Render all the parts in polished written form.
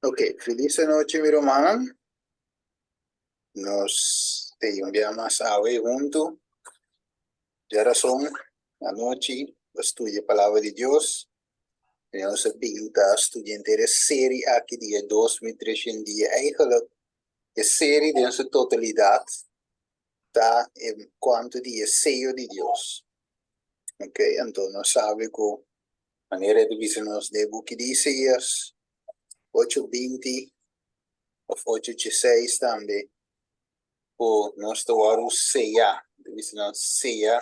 Ok, felis anochi mi rumannan. Nos te un bia mas awe huntu. Djarason anochi pa studia palabra di Dios. I nos a bin ta studia henter e seri aki di e 2300 dia. Eigenlijk e seri den su totalidat ta en kuantu di e seyo di Dios. Ok, anto nos sabi ku manera e ta bisa nos den e buki di Isaías ocho binti òf ocho dieseis tambe ku nos ta wòrdu seyá, e ta bisa nos seya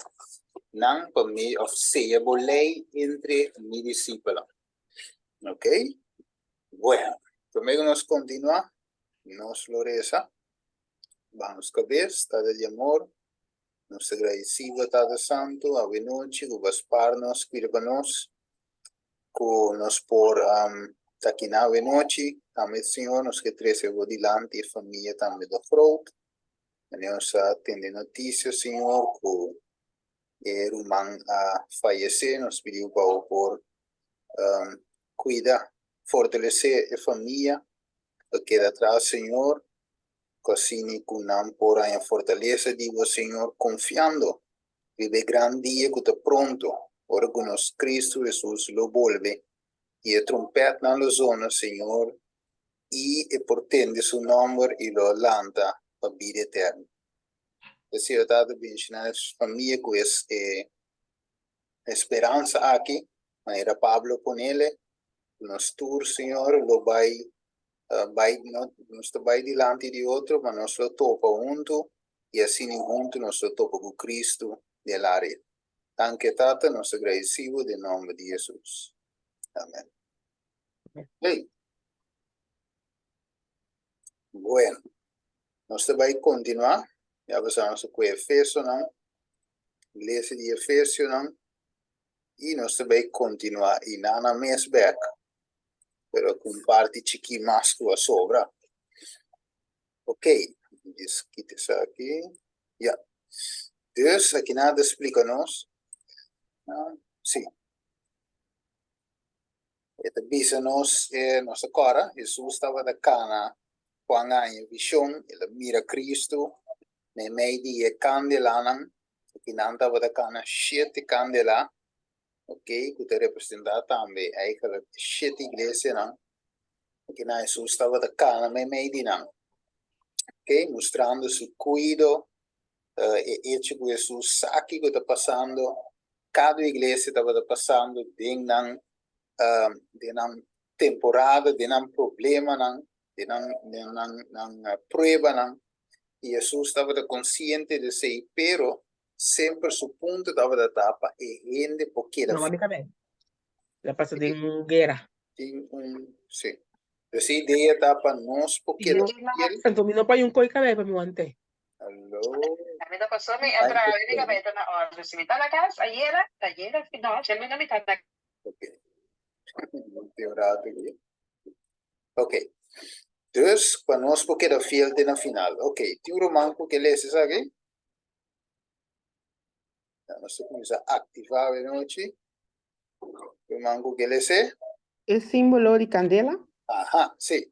nan pa medio òf seya bo lei entre mi disipelnan. Ok, bueno, promé ku nos kontinuá nos lo resa. Baha nos kabes, Tata di amor, nos ta gradisí bo, Tata Santu, awe nochi ku bo a spar nos, kuida pa nos, ku nos por ta akinan awe nochi. Tambe, Señor, nos ke trese bo dilanti e famia tambe de Groot. Wanneer nos a tende notisia, Señor, ku e ruman a fayesé, nos pidi bo pa bo por kuida, fortalesé e famia ku a keda atras, Señor. Ku asina ku nan por haña fortalesa di bo, Señor, konfiando riba e gran dia ku ta pronto, ora ku nos Kristu Hesus lo bolbe i e trompètnan lo zona, Señor, i e por tende su nòmber i lo lanta pa bida eterno. P'esei, o Tata, benshiná e famia ku es e speransa aki, manera Pablo ponele, ku nos tur, Señor, lo bai bai nos ta bai dilanti di otro, ma nos lo topa huntu i asina huntu nos lo topa ku Kristu den laria. Danki Tata, nos ta gradisí bo den nomber di Hesus. Amen. Hey. Bueno, nos ta bai kontinuá. Ya pasá nos a ku Efesonan, iglesia di Efesionan, i nos ta bai kontinuá i nan a mes bèk. pero ku un parti chikí mas ku a sobra. Ok, djis kita esaki. Ya. Dus, aki nan ta splika nos. Sí. E ta bisa nos, e nos ta kòrda, Hesus tabata kana Juan a haña vishon, el a mira Kristu meimei di e kandelanan, aki nan tabata kana shete kandela, ok, ku ta representá tambe eigenlijk e shete iglesianan, ku nan Hesus tabata kana meimei di nan, ok, mustrando su kuido, e echo ku Hesus sa kiko ta pasando, kada iglesia tabata pasando den nan, den nan temporada, den nan problemanan, den nan, den nan, nan pruebanan, i Hesus tabata konsiente di esei, pero Semper su punto tabata ta pa e hende por keda No, mi kabei. La pasa den un guera. Tin un, sí. Dus e idea ta pa nos por keda fiel. Anto mi no paña un koi kabei pa mi want'é. Aló. Mi ta pasó mi a traha mi kabei ta na orde. Si mi ta na kas ayera, ayera, no, si mi no mi ta na. Ok. Tin un rato aki. Ok. Dus pa nos por keda fiel te na final. Ok. Tin un ruman ku ke lesa esaki? Ya nos ta kuminsá aktivá awe nochi. Ruman ku ke lese? E símbolo di kandela? Aha, sí.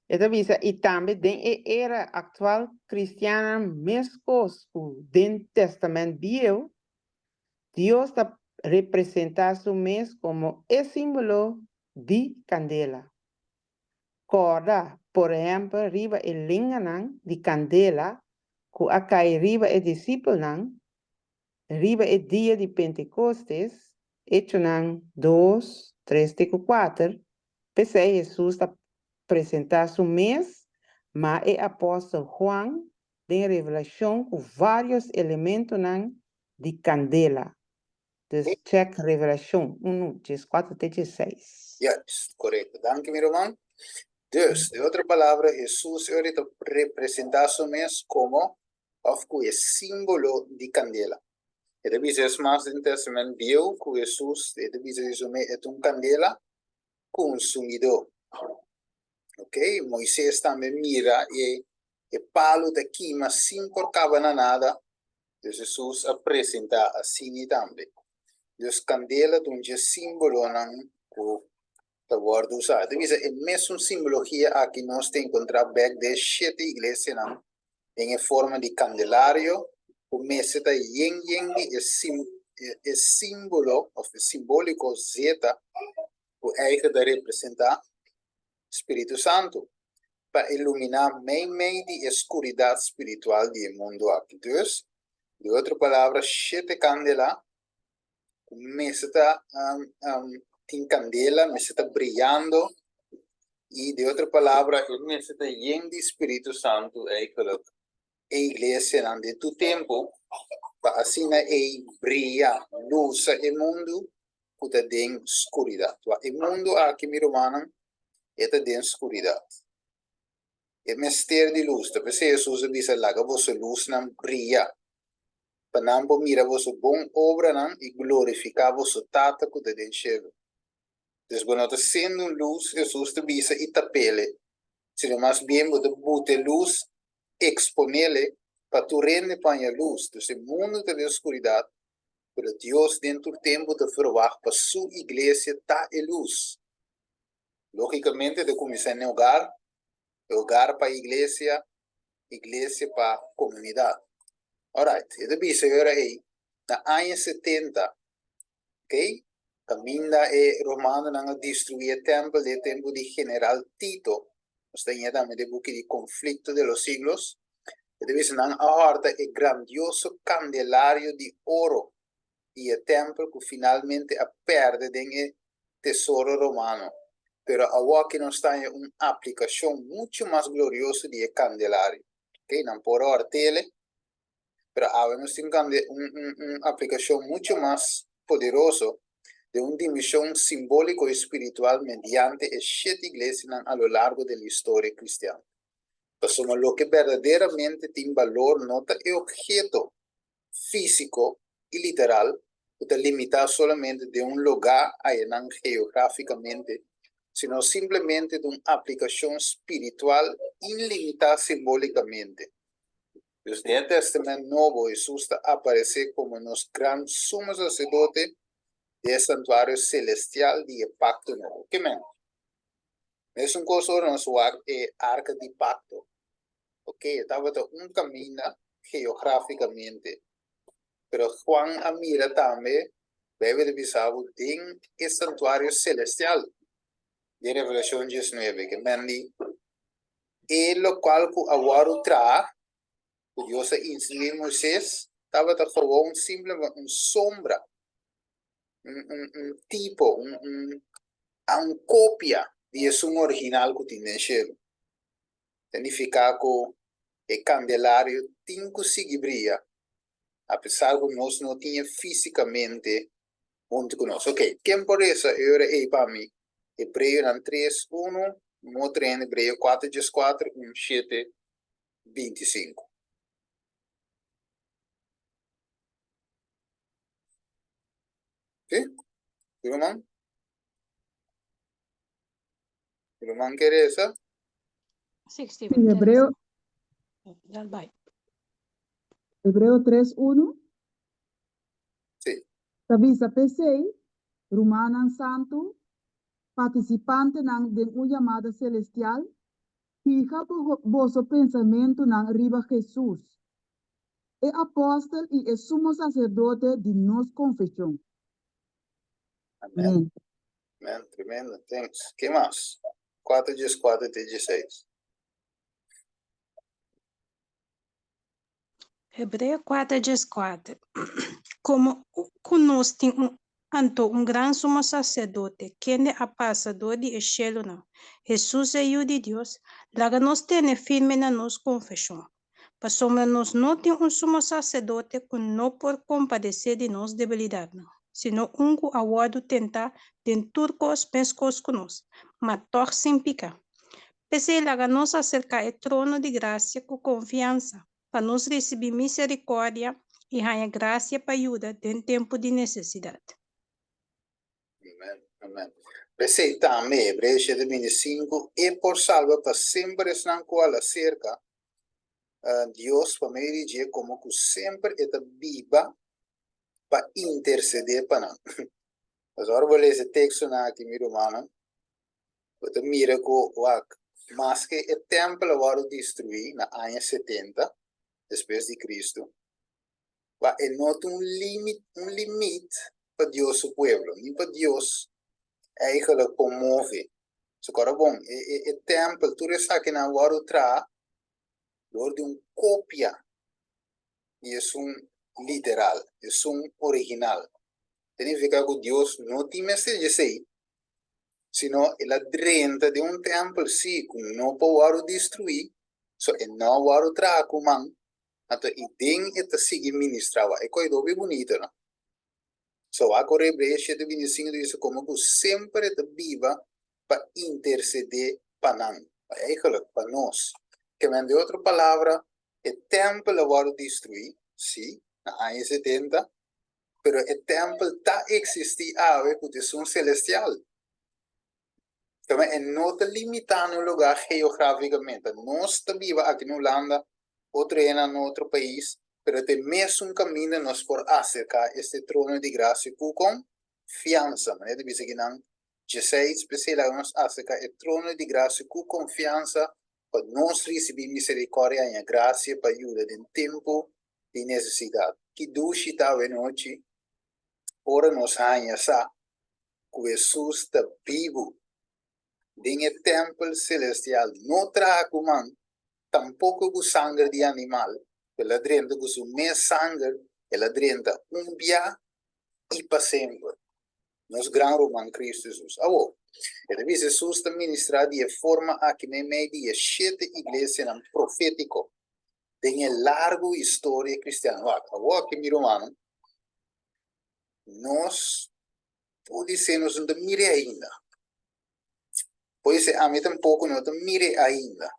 E ta bisa, I tambe den e era aktual kristiannan meskos ku den Tèstamènt Bieu, Dios ta representá su mes komo e símbolo di kandela. Kòrda, por ehèmpel, riba e lenganan di kandela ku a kai riba e disipelnan riba e dia di Pentekostes, Echonan dos, tres te ku kuater. P'esei Hesus ta presentá su mes ma e apòstel Juan den Revelashon ku vários elementonan di kandela. Dus check Revelashon unu, 14 te 16. Juist, korekto. Danki mi ruman. Dus, den otro palabra, Hesus e ora ta representá su mes komo òf ku e símbolo di kandela. E ta bisa es mas den Tèstamènt Bieu ku Hesus e ta bisa di su mes e ta un kandela konsumidó. Ok, Moises tambe mira e e palu ta kima sin por kaba na nada. Dus Hesus a presentá asini tambe. Dus kandela ta un dje símbolonan ku Ta wòrdu usá. Ta bisa e mesun simbologia aki nos ta enkontrá bèk den shete iglesianan den e forma di kandelario ku mester ta yen yen di e e símbolo òf e simbóliko zeta ku eigen ta representá Spiritu Santu pa iluminá meimei di e skuridat spiritual di e mundu aki. Dus, di otro palabra, shete kandela ku mester ta tin kandela, mester ta briyando i di otro palabra e mester ta yen di Spiritu Santu eigenlijk e iglesianan den tur tempu pa asina ei briya, lusa e mundu ku ta den skuridat. Wak e mundu aki mi rumannan e ta den skuridat. E mester di lus. Ta p'esei Hesus a bisa laga boso lusnan briya pa nan por mira boso bon obranan i glorifiká boso Tata ku ta den shelu. Dus bo no ta sende un lus, Hesus ta bisa, i tap'ele, sino mas bien bo ta buta e lus, eksponele pa tur hende por haña lus. Dus e mundu ta den skuridat, pero Dios den tur tempu ta ferwagt pa su iglesia ta e lus. Lógikamente ta kuminsá n'e hogar, e hogar pa iglesia, iglesia pa komunidat. Alright, e ta bisa e ora ei, na aña 70, ok, kaminda e romanonan a destruí e tèmpel den e tempu di general Tito, nos ta haña tambe den e buki di Conflicto de los Siglos, e ta bisa nan a hòrta e grandioso kandelario di oro di e tèmpel ku finalmente a pèrdè den e tesoro romano. Pero awor ki nos ta haña un aplikashon muchu mas glorioso di e kandelario. Ok, nan por a hòrt'ele, pero awe nos tin un un aplikashon muchu mas poderoso den un dimenshon simbóliko i spiritual mediante e shete iglesianan a lo largo di historia kristian. Pasobra loke berdaderamente tin balor no ta e obheto físiko i literal ku ta limitá solamente den un lugá ayanan geográfikamente, sino simplemente ta un aplikashon spiritual inlimitá simbólikamente. Dus den e Tèstamènt Nobo Hesus ta aparesé komo nos Gran Sumo Saserdote den e santuario selestial di e pakto nobo. Ke men? Mesun kos ora nos wak e Arka di Pakto. Ok, e tabata un kaminda geográfikamente. Pero Juan a mira tambe, Beibel ta bisa bo, den e santuario selestial, den Revelashon diesnuebe, ke men di e lokual ku a wòrdu traha, ku Dios a instruí Moisés, tabata gewoon simplemente un sombra, un, un, un tipo, un, un, un kopia di esun original ku tin den shelu. Ta nifiká ku e kandelario tin ku sigui bria apesar ku nos no tin e físikamente huntu ku nos. Oke, ken por resa e ora ei pa mi? Hebreonan tres, unu, un otro hende Hebreo kuater dieskuater, un shete, bintisinku. Sí? Ruman? Ruman ke resa? Sí, Steven. Sí, Hebreo, Dal bai. Hebreo 3:1 Sí. ta bisa, P'esei, rumannan santu, partisipantenan den un yamada selestial, fiha boso pensamentunan riba Hesus, e apòstel i e sumo saserdote di nos konfeshon. Amen. Amén. Amen. Tremendo. Thanks. Ke mas? 4 14 te 16. Hebreo 4 14. Komo ku nos tin un anto un gran sumo saserdote, kende a pasa dor di e shelunan, Hesus e Yu di Dios, laga nos tene firme na nos konfeshon. Pasobra nos no tin un sumo saserdote ku no por kompadesé di nos debilidatnan, sino un ku a wòrdu tentá den tur kos meskos ku nos, ma tòg sin piká. P'esei laga nos aserká e trono di grasia ku konfiansa, pa nos risibí miserikòrdia i haña grasia pa yuda den tempu di nesesidat. Amen, amen. P'esei tambe, Hebreo shete 25, e por salba pa semper esnan ku a la serka Dios pa medio di dje, komo ku semper e ta biba pa intersedé pa nan. Pasobra ora bo lesa e tekstonan aki, mi rumannan, Bo ta mira ku wak, maske e tèmpel a wòrdu destruí na aña 70 despues di Kristu, wak e no ta un limit, un limit pa Dios su pueblo, ni pa Dios eigenlijk por move. So kòrda bon, e e e tèmpel, tur esakinan a wòrdu traha dor di un kopia di esun literal, esun original. Ta nifiká ku Dios no tin mester di esei, sino el a drenta den un tèmpel, sí, ku no por wòrdu destruí, so e no a wòrdu traha ku man, anto i den e ta sigui ministrá. Wak, e kos ei ta hopi bunita, no? So wak ora Hebreos 7:25 ta bisa komo ku semper e ta biba pa intersedé pa nan, eigenlijk pa nos. Ke men den otro palabra, e tèmpel a wòrdu destruí, sí, na aña 70, pero e tèmpel ta eksistí awe ku ta esun selestial. Tambe e no ta limitá na un lugá geográfikamente. Nos ta biba aki na Hulanda, otro hende na otro pais, pero ta e mesun kaminda nos por aserká este trono di grasia ku konfiansa. Manera ta bisa kinan 16, P'esei laga nos aserká e trono di grasia ku konfiansa pa nos risibí miserikòrdia i haña grasia pa yuda den tempu di nesesidat. Ki dushi ta awenochi ora nos haña sa ku Hesus ta bibu den e tèmpel selestial, no traha ku man, tampoko ku sanger di animal, el a drenta ku su mes sanger, el a drenta un bia i pa semper. Nos gran ruman Kristu Hesus. Awor, e ta bisa Hesus ta ministrá di e forma aki meimei di e shete iglesianan profétiko den e largu historia kristian. Wak, awor aki mi rumannan, nos podisé nos no ta mir'é ainda. Podisé ami tampoko no ta mir'é ainda.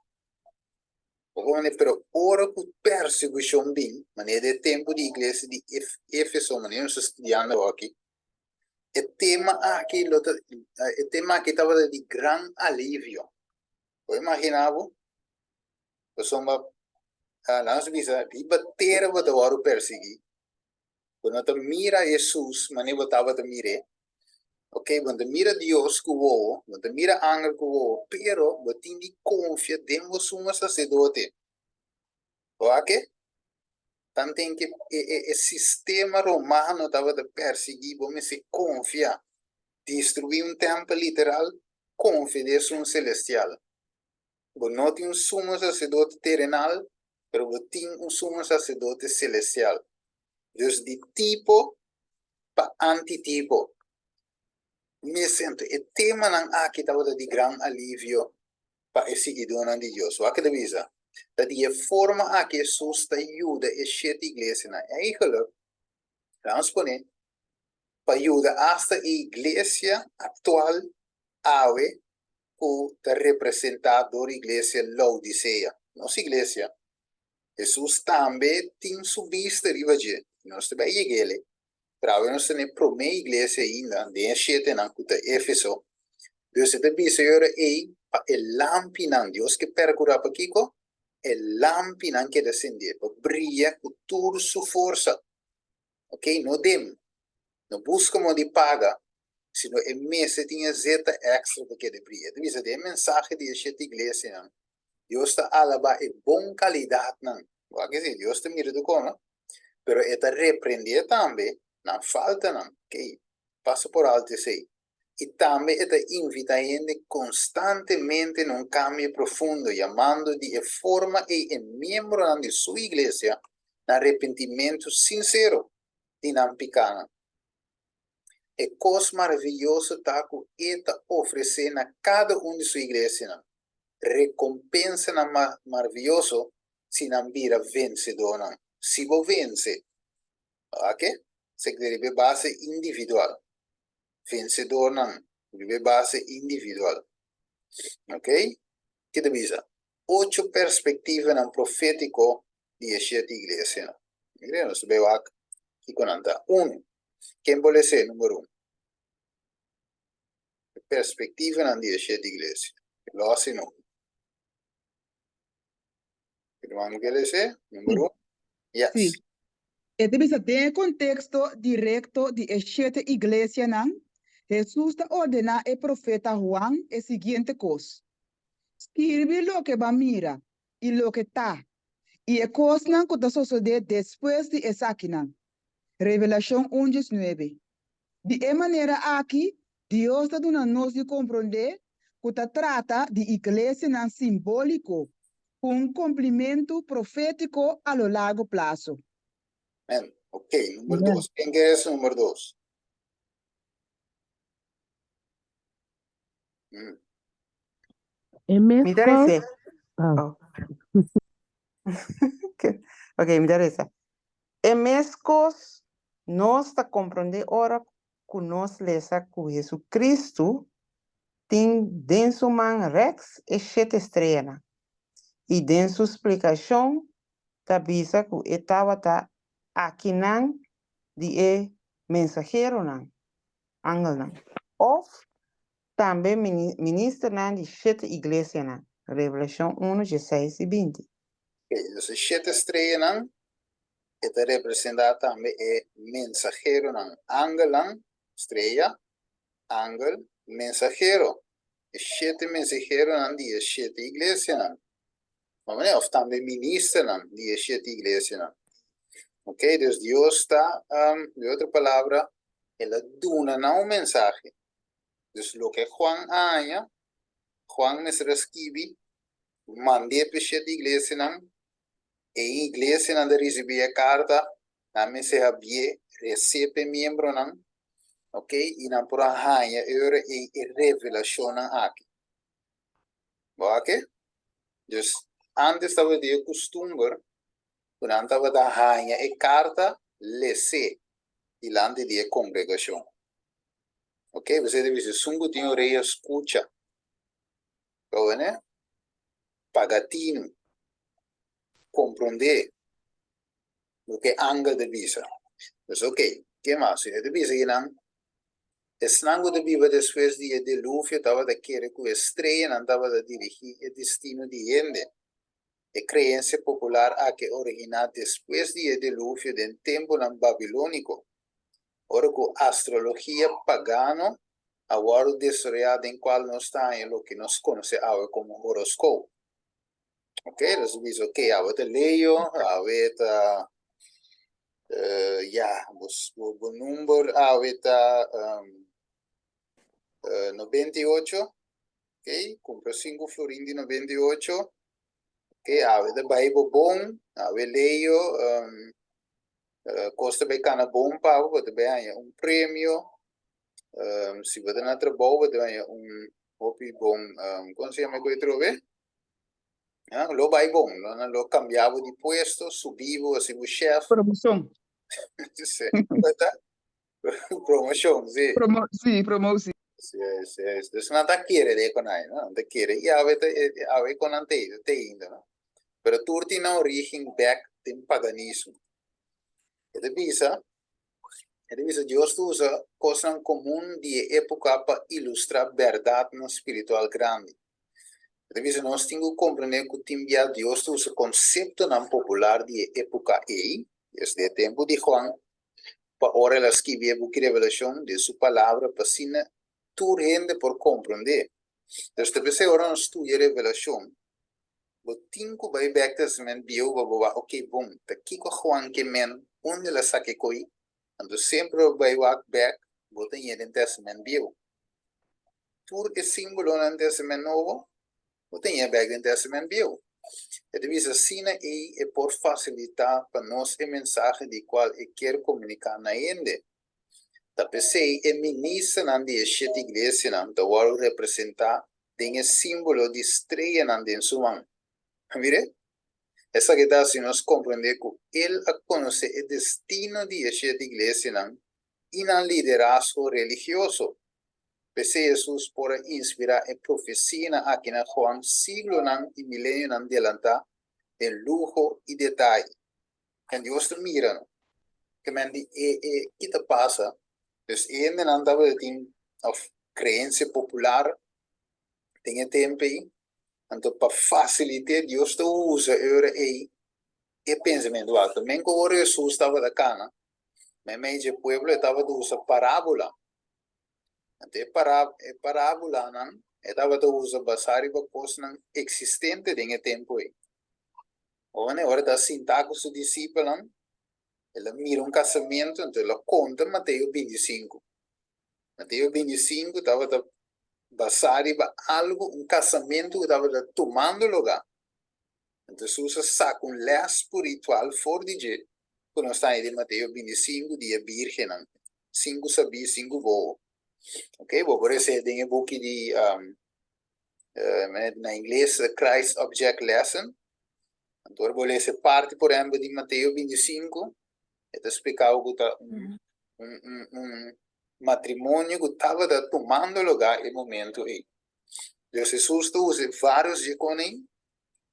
Pero ora ku persekushon bin, manera den e tempu di iglesia di Efeso, manera nos ta studiando awor aki, e tema aki lo ta, e tema aki tabata di gran alivio. Bo imagina bo? Pasobra, laga nos bisa, riba tera bo ta wòrdu persiguí, Bo no ta mira Hesus manera bo tabata mir'é. Ok, bo no ta mira Dios ku wowo, bo no ta mira angel ku wowo, pero bo tin di konfia den bo sumo saserdote. Bo wak ke? Tanten ke e e e sistema romano tabata persiguí bo mester konfia. Destruí un tèmpel literal, konfia den esun selestial. Bo no tin un sumo saserdote terenal, pero bo tin un sumo saserdote selestial. Dus di tipo pa antitipo. Mester anto e temanan aki tabata di gran alivio pa e siguidónan di Dios. Wak ke ta bisa? Ta di e forma aki Hesus ta yuda e shete iglesianan. Eigenlijk, laga nos pone, pa yuda asta e iglesia aktual awe ku ta representá dor iglesia Laodisea, nos iglesia. Hesus tambe tin su bista riba dje, i nos ta bai yeg'el. Pero awe nos ta na e promé iglesia ainda den e shetenan ku ta Efeso. Dios e ta bisa e ora ei pa e lampinan, Dios ke perkurá pa kiko? E lampinan keda sendé, pa bria ku tur su forsa. Ok, no dem. No buska modo di paga, sino e mester tin e zeta extra pa keda bria. E ta bisa den e mensahe di e shete iglesianan, Dios ta alabá e bon kalidatnan. Wak esei, Dios ta mira tur kos, no? Pero e ta reprendé tambe nan faltanan. Ok, pasa por alto esei. I tambe e ta invitá hende konstantemente na un kambio profundo, yamando di e forma ei e miembronan di su iglesia na arepentimentu sinsero di nan pikánan. E kos maravioso ta ku e ta ofresé na kada un di su iglesianan rekompensanan maravioso si nan bira vensedónan. Si bo vense, oke, esaki ta riba e base individual. Vensedornan riba e base individual. Ok? Ke ta bisa? Ocho perspektivanan profétiko di e shete iglesianan. Mira, nos ta bai wak kiko nan ta. Unu, ken por lesa e number un? E perspektivanan di e shete iglesia. Los i no. Hermano ke lesa e? Number un? Yes. Sí. E ta bisa den e konteksto direkto di e shete iglesianan. Hesus ta ordená e profeta Huan e siguiente kos, Skirbi loke bo a mira i loke ta, i e kosnan ku ta sosodé despues di esakinan. Revelashon un diesnuebe. Di e manera aki, Dios ta duna nos di komprondé ku ta trata di iglesianan simbóliko ku un kumplimentu profétiko a lo largo plaso. Amen. Ok, number dos. Ken ke es number dos? E Mi ta meskos. resa. Ah. Oh. Ok, mi ta resa. E meskos nos ta komprondé ora ku nos lesa ku Hesukristu tin den su man rèks e shete streanan, i den su splikashon ta bisa ku e tabata akinan di e mensaheronan, angelnan, òf tambe ministernan di shete iglesianan, Revelashon unu, dieseis i binti. Ok, dus e shete streanan e ta representá tambe e mensaheronan, angelnan, strea, angel, mensahero, e shete mensaheronan di e shete iglesianan. Of of tambe ministernan di e shete iglesianan. Ok, dus Dios ta, di otro palabra, el a duna nan un mensahe. Dus loke Juan a haña, Juan mester a skibi, mand'é pa e shete iglesianan, e iglesianan ta risibí e karta, nan mester habié, resé pa e miembronan, ok, i nan por a haña e ora ei e revelashonnan aki. Bo a ke? Dus antes tabatin e kustumber ku nan tabata haña e karta les'é dilanti di e kongregashon. Ok, p'esei ta bisa esun ku tin orea skucha. Bo wene? Paga tinu. Komprondé loke angel ta bisa. Dus ok, ke mas? E ta bisa kinan, esnan ku ta biba despues di e deluvio tabata kere ku e streanan tabata dirigí e destino di hende. E kreensia popular aki a originá despues di e Deluvio den tempunan babilóniko, ora ku astrologia pagano a wòrdu desaroyá den kual nos ta haña loke nos konosé awe komo horoskop. Ok, nos ta bisa, ok, awe ta Leo, awe ta, ya, bo number awe ta 98, Ok, kumpra sinku florin di 98. Ok, awe ta bai bo bon, awe Leo, um, uh, kos ta bai kana bon pa bo, bo ta bai haña un premio. Um, si bo ta na trabou, bo ta bai haña un hopi bon, um, kon se yama e trobe? Ja, lo bai bon, lo, lo kambia bo di puesto, subi bo, hasi bo chef. Promoshon. Sí, Promoshon, sí. Promo sí, promotie. Sí, sí. Dus nan ta kere de kon ai, no? Nan ta kere. I awe ta, awe kon nan te, te ainda, no? Pero tur tin nan origen bek den paganismo. E ta bisa, e ta bisa Dios ta usa kosnan komun di e epoka pa ilustrá bèrdatnan spiritual grandi. E ta bisa nos tin ku komprendé ku tin bia Dios ta usa konseptonan popular di e epoka ei, es di e tempu di Juan, pa ora el a skibi e buki Revelashon den su Palabra pa asina tur hende por komprondé. Dus ta p'esei ora nos studia Revelashon, bo tin ku bai bèk Testament Bieu pa bo wak, oke bon, ta kiko Juan ke men, unda el a saka e koi? Anto semper bo bai wak bèk, bo ta ñe den Testament Bieu. Tur e símbolonan den Testament Nobo, Bo ta ña bek den Testament Bieu. E ta bisa asina ei e por fasilitá pa nos e mensahe di kual e kier komuniká na hende. Ta p'esei e ministernan di e shete iglesianan ta wòrdu representá den e símbolo di streanan den su man. A mir'é? Esaki ta hasi nos komprendé ku el a konosé e destino di e shete iglesianan i nan liderazgo religioso. P'esei Hesus por a inspirá e profesianan aki na Juan siglonan i milenionan delantá den luho i detaye. Ken Dios ta mira no. Ke men di e e ki ta pasa, dus e hendenan tabata tin òf kreensia popular den e tempu ei, anto pa fasilit'é Dios ta usa e ora ei e pensamentu aki. Men ku ora Hesus tabata kana meimei dje pueblo e tabata usa parábola. Anto e para e parábulanan e tabata usa basá riba kosnan eksistente den e tempu ei. Ora ora e ta sintá ku su disipelnan, el a mira un kasamentu, anto el a konta Mateo 25. Mateo 25 tabata basá riba algu, un kasamentu ku tabata tumando lugá. Anto Hesus a saka un lès spiritual for di dje ku nos ta haña den Mateo 25 di e bírgennan, sinku sabí, sinku bobo. Ok, bo por esei den e buki di um, na ingles The Christ Object Lesson. Anto ora bo lesa e parti por ehempel di Mateo 25, e ta splika bo ku ta un, un, un, un matrimonio ku tabata tumando lugá e momento ei. Dus Hesus ta usa e vários dje kon ei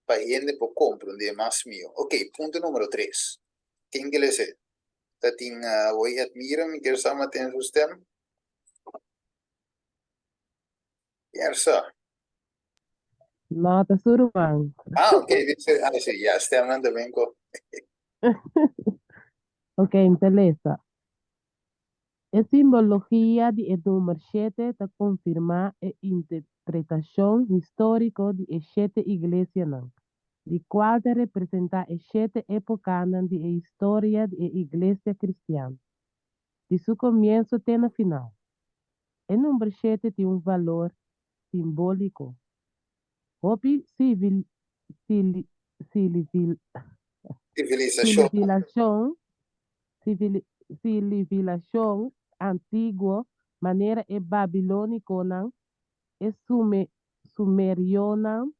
pa hende por komprondé mas mihó. Ok, punto número tres. Ken ke lesa e? Ta tin Awoi Admira, mi kier sa ma ten su stem. Kier sa? No, ta su ruman. Ah, ok, dice, ah, sí, ya, stemnan ta ben ko. Ok, mi ta lesa. E simbologia di e number shete ta konfirmá e interpretashon históriko di e shete iglesianan, di kual ta representá e shete épokanan di e historia di e iglesia kristian, di su komienso te na final. E number shete tin un valor simbóliko. Hopi Sivilisashon. silivilashon antiguo manera e babilónikonan, e sumerionan,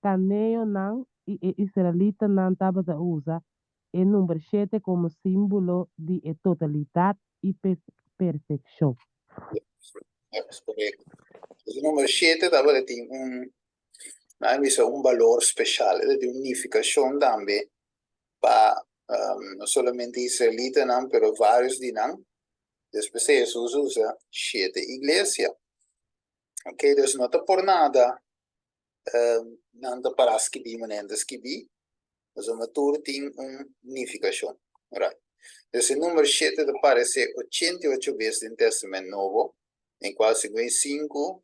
kaneonan i e israelitanan tabata usa e number shete komo símbolo di e totalidat i perfekshon. Yes, korekto. E number shete tabata tin un Nan a bisa un balor speshal, e ta tin un nifikashon tambe pa no solamente israelitanan, pero vários di nan. Despues Hesus usa shete iglesia. Ok, dus no ta por nada nan ta para skibí manera nan ta skibí, pasobra tur tin un nifikashon. Right. Dus e number shete ta paresé 88 bes den Tèstamènt Nobo, den kual 55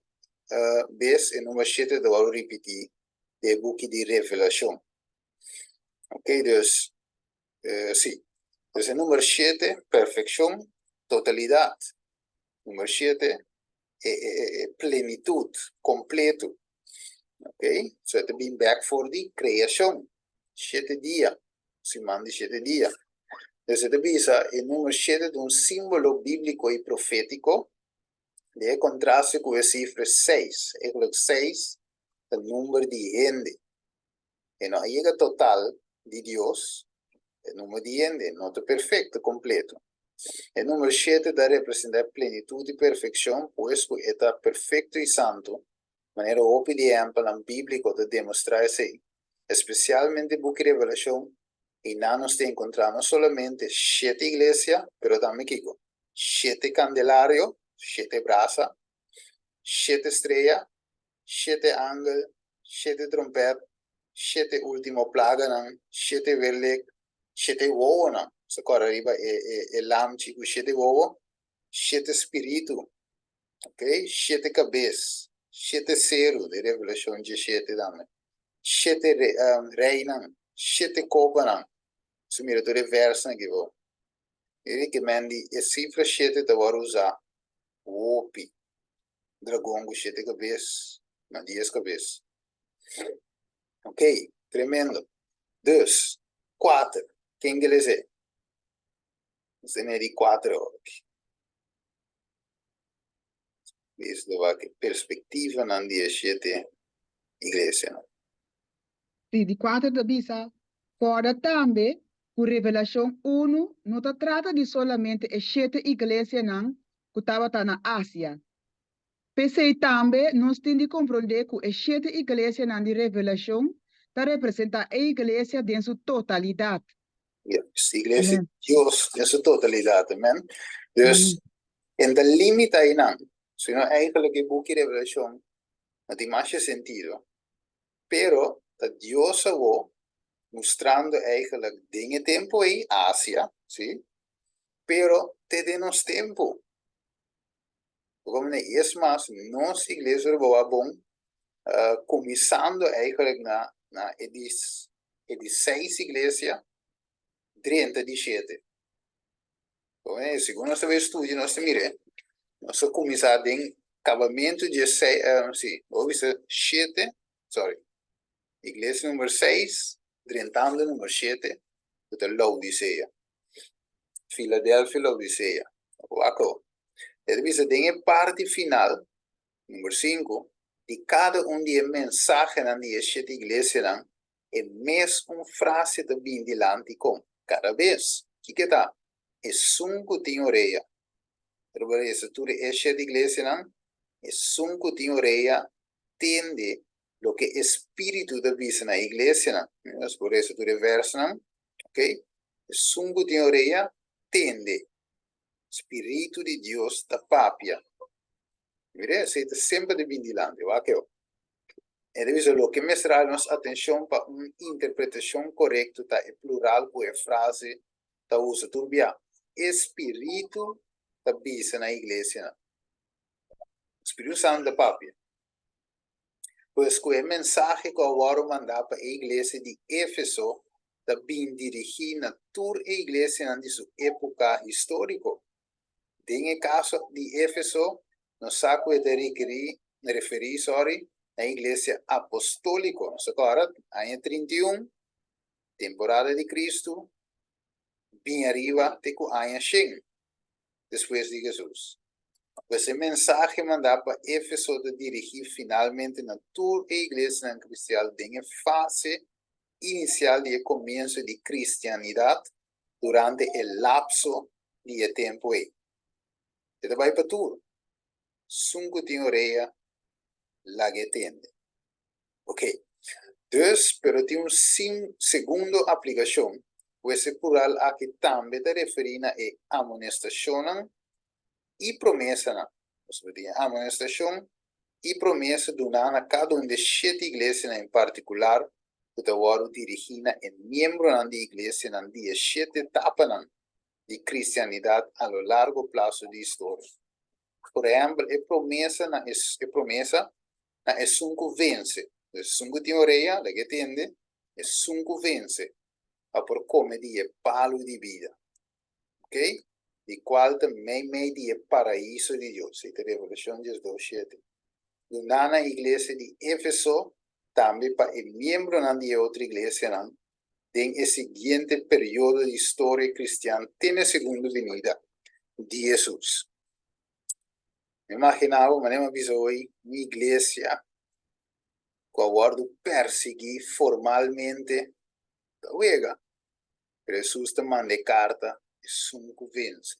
bes e number shete ta wòrdu ripití den e buki di Revelashon. Ok, dus, sí. Dus e number shete, perfekshon, totalidat. Number shete, e, e, e plenitut, kompletu. Ok, so e ta bin bèk for di kreashon, shete dia, siman di shete dia. Dus e ta bisa e number shete ta un símbolo bíbliko i profétiko den e kontraste ku e sifra seis. Eigenlijk seis ta number di hende. E no a yega total di Dios, e number di hende no ta perfecto, completo. E number shete ta representa e plenitud i perfeccion, pues cu e ta perfecto i santo, manera hopi di ehempelnan biblico ta demostra esey, especialmente buki Revelacion, einan nos ta encontra no solamente shete iglesia, pero tambe kico? Shete candelario, shete brasa, shete strea, shete angel, shete trompèt, shete último plaganan, shete werlek, shete wowonan, nos ta kòrda riba e e e lamchi ku shete wowo, shete spiritu, ok, shete kabes, shete seru, den Revelashon diesshete tambe, shete reinan, shete kopanan, nos ta mira tur e vèrsnan aki bo. Mira ke men di e sifra shete ta wòrdu usá hopi. Dragon ku shete kabes, no dies kabes. Ok, tremendo. Dus, kuater, ken ke les'é? Nos tene di kuater awor aki. Dis lo wak e perspektivanan di e shete iglesianan. Sí, di kuater ta bisa, Kòrda tambe ku Revelashon unu no ta trata di solamente e shete iglesianan ku tabata na Asia. P'esei tambe nos tin di komprondé ku e shete iglesianan di Revelashon ta representá e iglesia den su totalidat. Yes, iglesia di Dios den su totalidat, amen. Dus, e no ta limita einan, sino eigenlijk e buki Revelashon no tin masha sentido. Pero ta Dios awor mustrando eigenlijk den e tempu ei, Asia, sí, pero te den nos tempu. Bo es mas, nos iglesia riba wak bon, kuminsando eigenlijk na na e di e di seis iglesia, drenta di shete. Segun nos ta bai studia, nos ta mira, nos a kuminsá den kabamentu di e seis, si, bo bisa shete, sorry, iglesia number seis, drentando number shete, ku ta Laodisea. Filadelfia, Laodisea. Wak awor. E ta bisa den e parti final, number sinku, di kada un di e mensahenan di e shete iglesianan, e mes un frase ta bin dilanti kon kada bes. Kiko e ta? Esun ku tin orea. Pero bo resa tur e shete iglesianan, esun ku tin orea tende loke e Spiritu ta bisa na e iglesianan. Nos por resa tur e vèrsnan, ok? Esun ku tin orea, tende. Spiritu di Dios ta papia. Mira, esei ta semper ta bin dilanti. Wak eu. E ta bisa loke mester hala nos atenshon pa un interpretashon korekto ta e plural ku e frase ta usa tur bia. E Spiritu ta bisa na iglesianan. Spiritu Santu ta papia. Pues ku e mensahe ku a wòrdu mandá pa e iglesia di Éfeso ta bin dirigí na tur e iglesianan di su époka históriko. Den e kaso di Éfeso, nos sa ku e ta rekerí, referí, sòri, na e iglesia apostóliko. Nos ta kòrda, aña 31, temporada di Kristu, bin ariba te ku aña shen. despues di Hesus. Pues e mensahe mandá pa Éfeso ta dirigí finalmente na tur e iglesianan kristial den e fase inisial di e komienso di kristianidat durante e lapso di e tempu ei. E ta bai pa tur. Sun ku tin orea, laga e tende. Ok. Dus, pero tin un sin segundo aplikashon, pues e plural aki tambe ta referí na e amonestashonnan i promesanan. Pasobra tin e amonestashon i promesa duná na kada un di e shete iglesianan en partikular ku ta wòrdu dirigí na e miembronan di iglesianan di e shete etapanan di kristianidat a lo largo plaso di historia. Por ehèmpel, e promesa na e promesa na esun ku vense. Esun ku tin orea, laga e tende, esun ku vense a por kome di e palu di bida, ok, di kual ta meimei di e paraiso di Dios. Ei ta Revelashon 12, shete. Duná na iglesia di Éfeso, tambe pa e miembronan di e otro iglesianan den e siguiente periodo di storia kristian te na e segundo binida di Hesus. Mi imagina bo, manera mi a bisa hoy, un iglesia ku a wòrdu persiguí formalmente ta wega, pero Hesus ta manda e karta esun ku vense.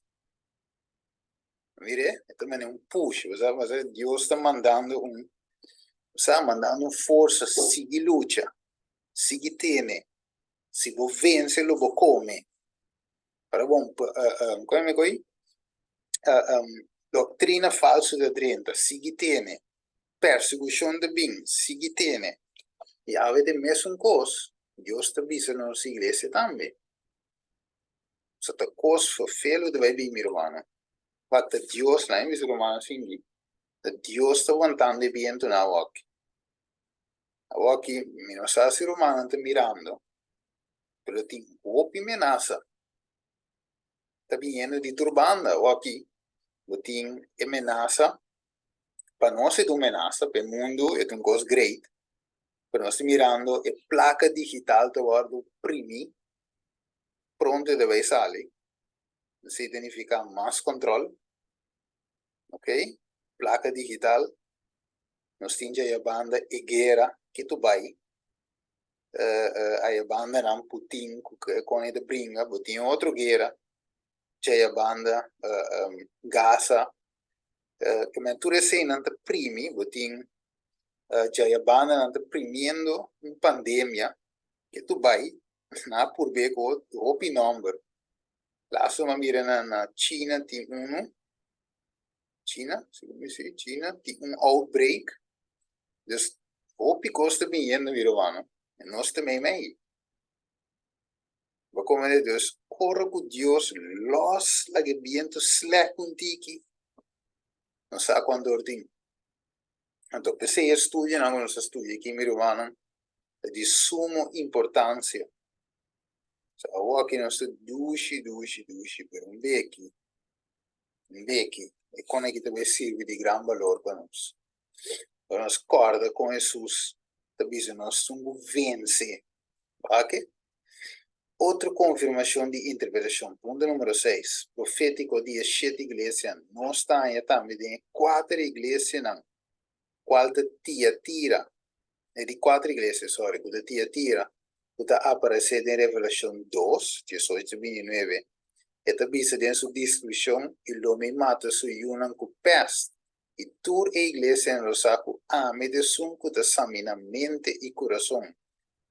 Mire, e ta manda un push, bo sa, bo sa, Dios ta mandando un, bo sa, mandando un forsa, sigui lucha, sigui tene, si bo vense lo bo kome. Ora bon, kon mi ko'i? Doktrina falsu ta drenta, sigui tene. Persekushon ta bin, sigui tene. I awe den mesun kos, Dios ta bisa nos iglesia tambe. So ta kos ferfelu ta bai bin, mi rumannan. Wak ta Dios, nan e bisa rumannan sinti, ta Dios ta wantando e bientunan awoki. Awoki, mi no sa si rumannan ta mirando, pero tin hopi menasa ta biniendo di tur banda. Awor aki bo tin e menasa, pa nos e ta un menasa, pa e mundu e ta un kos great, pero nos ta mirando e plaka digital ta wòrdu primí, pronto e ta bai sali, esei ta nifiká mas kòntròl, ok, plaka digital, nos tin djaya banda e guera ke ta bai. Aya bandanan Putin ku kon e ta bringa, bo tin otro guera djaya banda Gaza, ke men tur eseinan ta primi, bo tin djaya bandanan ta primiendo un pandemia ke tu bai nan a purbe ku hopi nomber, laatste mi a mira na China tin unu. China, segun mi si, China tin un outbreak. Dus hopi kos ta biniendo mi rumannan, en nos ta meimei. Bo komende dus ora ku Dios los laga e bientu slèk un tiki. Nos sa kuantu or tin. Anto p'esei e studionan ku nos ta studia aki, mi rumannan, ta di sumo importansia. So awor aki nos ta dushi, dushi, dushi, pero un beki, un beki, e kon aki ta bai sirbi di gran balor pa nos. Pa nos kòrda kon Hesus ta bisa nos tin ku vense. Wak? Otro konfirmashon di interpretashon, punto numero seis, profétiko di e shete iglesianan, nos ta haña tambe den e kuater iglesianan kual ta Tiatira, e di kuater iglesia, sorry, ku ta Tiatira, ku ta aparesé den Revelashon dos, diesocho binti nuebe, e ta bisa den su deskripshon, I lo mi mata su yunan ku pèst, i tur e iglesianan lo sa ku ami ta esun ku ta samina mente i kurason,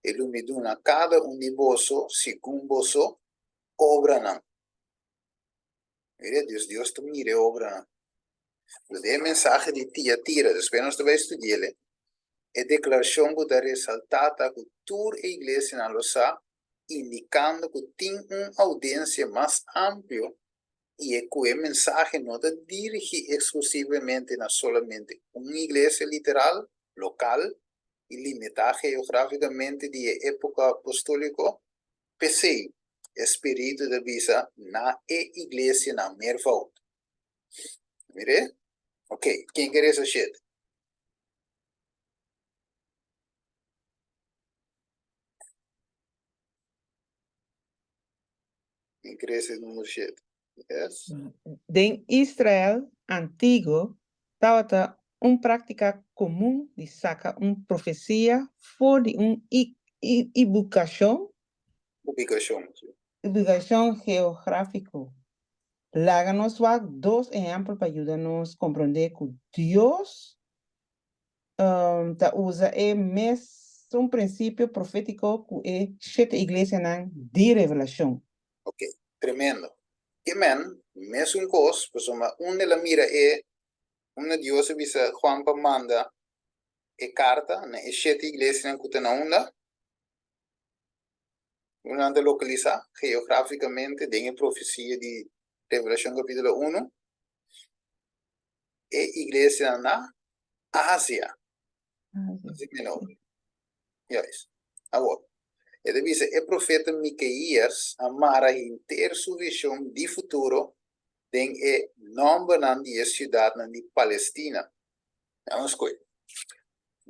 i lo mi duna kada un di boso segun boso obranan. Mira, Dios, Dios ta mira e obranan. Pues den e mensahe di Tiatira, despues nos ta bai studi'el, e deklarashon ku ta resaltá ta ku tur e iglesianan lo sa, indikando ku tin un oudiensia mas amplio i e ku e mensahe no ta dirigí eksklusivamente na solamente un iglesia literal, lokal i limitá geográfikamente di e époka apostóliko. P'esei, e spiritu ta bisa na e iglesianan meervoud. Mir'é? Oké, ken ke resa shete? Ken ke resa e numero shete? Yes? Den Israel antiguo tabata un práktika komun di saka un profesia for di un ubikashon. Ubikashon, si. Ubikashon geográfiko. Laga nos wak dos ehèmpel pa yuda nos komprondé ku Dios ta usa e mesun prinsipio profétiko ku e shete iglesianan di Revelashon. Ok, tremendo. Ke men, mesun kos, pasobra unda el a mira e, unda Dios a bisa Juan pa manda e karta na e shete iglesianan ku ta na unda? Unda nan ta lokalisá geográfikamente den e profesia di Revelashon kapítulo unu? E iglesianan na Asia. Asia Menor. Juist. Awor, e ta bisa e profeta Mikeías a mara henter su vision di futuro den e nombernan di e ciudadnan di Palestina. Vamos koe.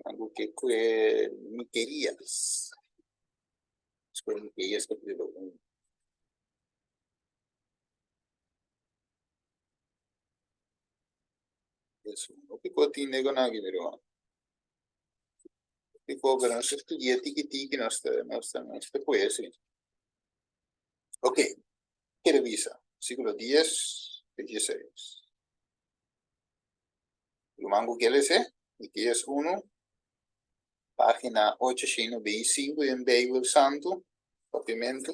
Algo ke koe Mikeías. Koe Mikeías capítulo 1. Eso. Hopi tin nego na aki, mi ruman. Hopi pero nos estudia tiki tiki, nos ta, nos ta, nos ta koe si. Ok, kere bisa, versículo 10 te 16. Ruman ku ke lese, Miqueas 1, página 895 den Bijbel Santu, Papiamentu.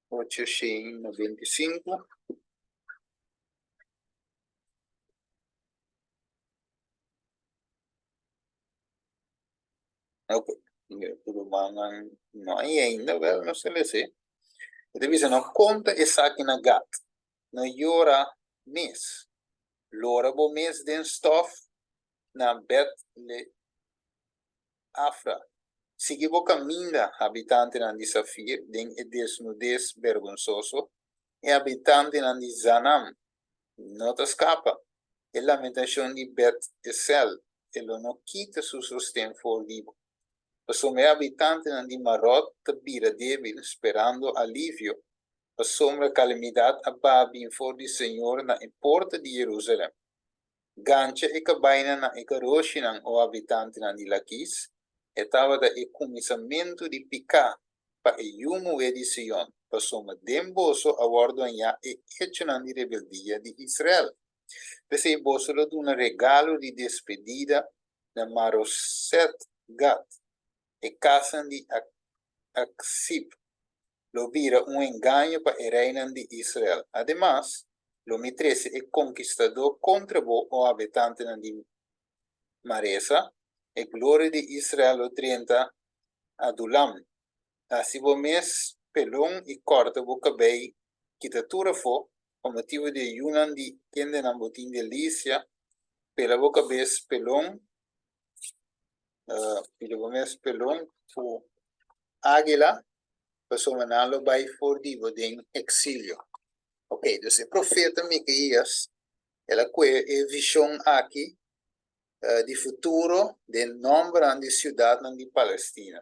895. Ok, rumannan no hay ainda, wel, no se lese. E ta bisa, no konta esaki na Gat, no yora mes, lora bo mes den stof na Bet-le Afra, Sigui bo kaminda, habitantenan di Safir, den e desnudes bergonsoso, e habitantenan di Zanam no ta skapa. E lamentashon di Bet-Esel, e lo no kita su sosten for di bo. Pasobra e habitantenan di Marot ta bira débil, sperando alivio, pasobra kalamidat a baha bin for di señor na e porta di Jerusalèm. Gancha e kabainan na e garoshinan, o habitantenan di Lakis, e tabata e kuminsamentu di piká pa e yu muhé di Sion, pasobra den boso a wòrdu hañá e echonan di rebeldia di Israel. P'esei boso lo duna regalo di despedida na Maroset-Gat, e kasnan di Aksib lo bira un engaño pa e reinan di Israel. Ademas, lo mi trese e konkistadó kontra bo, o habitantenan di Maresa, e gloria di Israel lo drenta Adulam. Hasi bo mes pelon i kòrta bo kabei kita tur afó. Pa motibu di e yunan di kendenan bo tin delisia, pela bo kabes pelon, pila bo mes pelon ku águila, pasobra nan lo bai for di bo den eksilio. Ok, dus e profeta Mikeías, el a kue e vishon aki di futuro den nòmbernan di siudatnan di Palestina.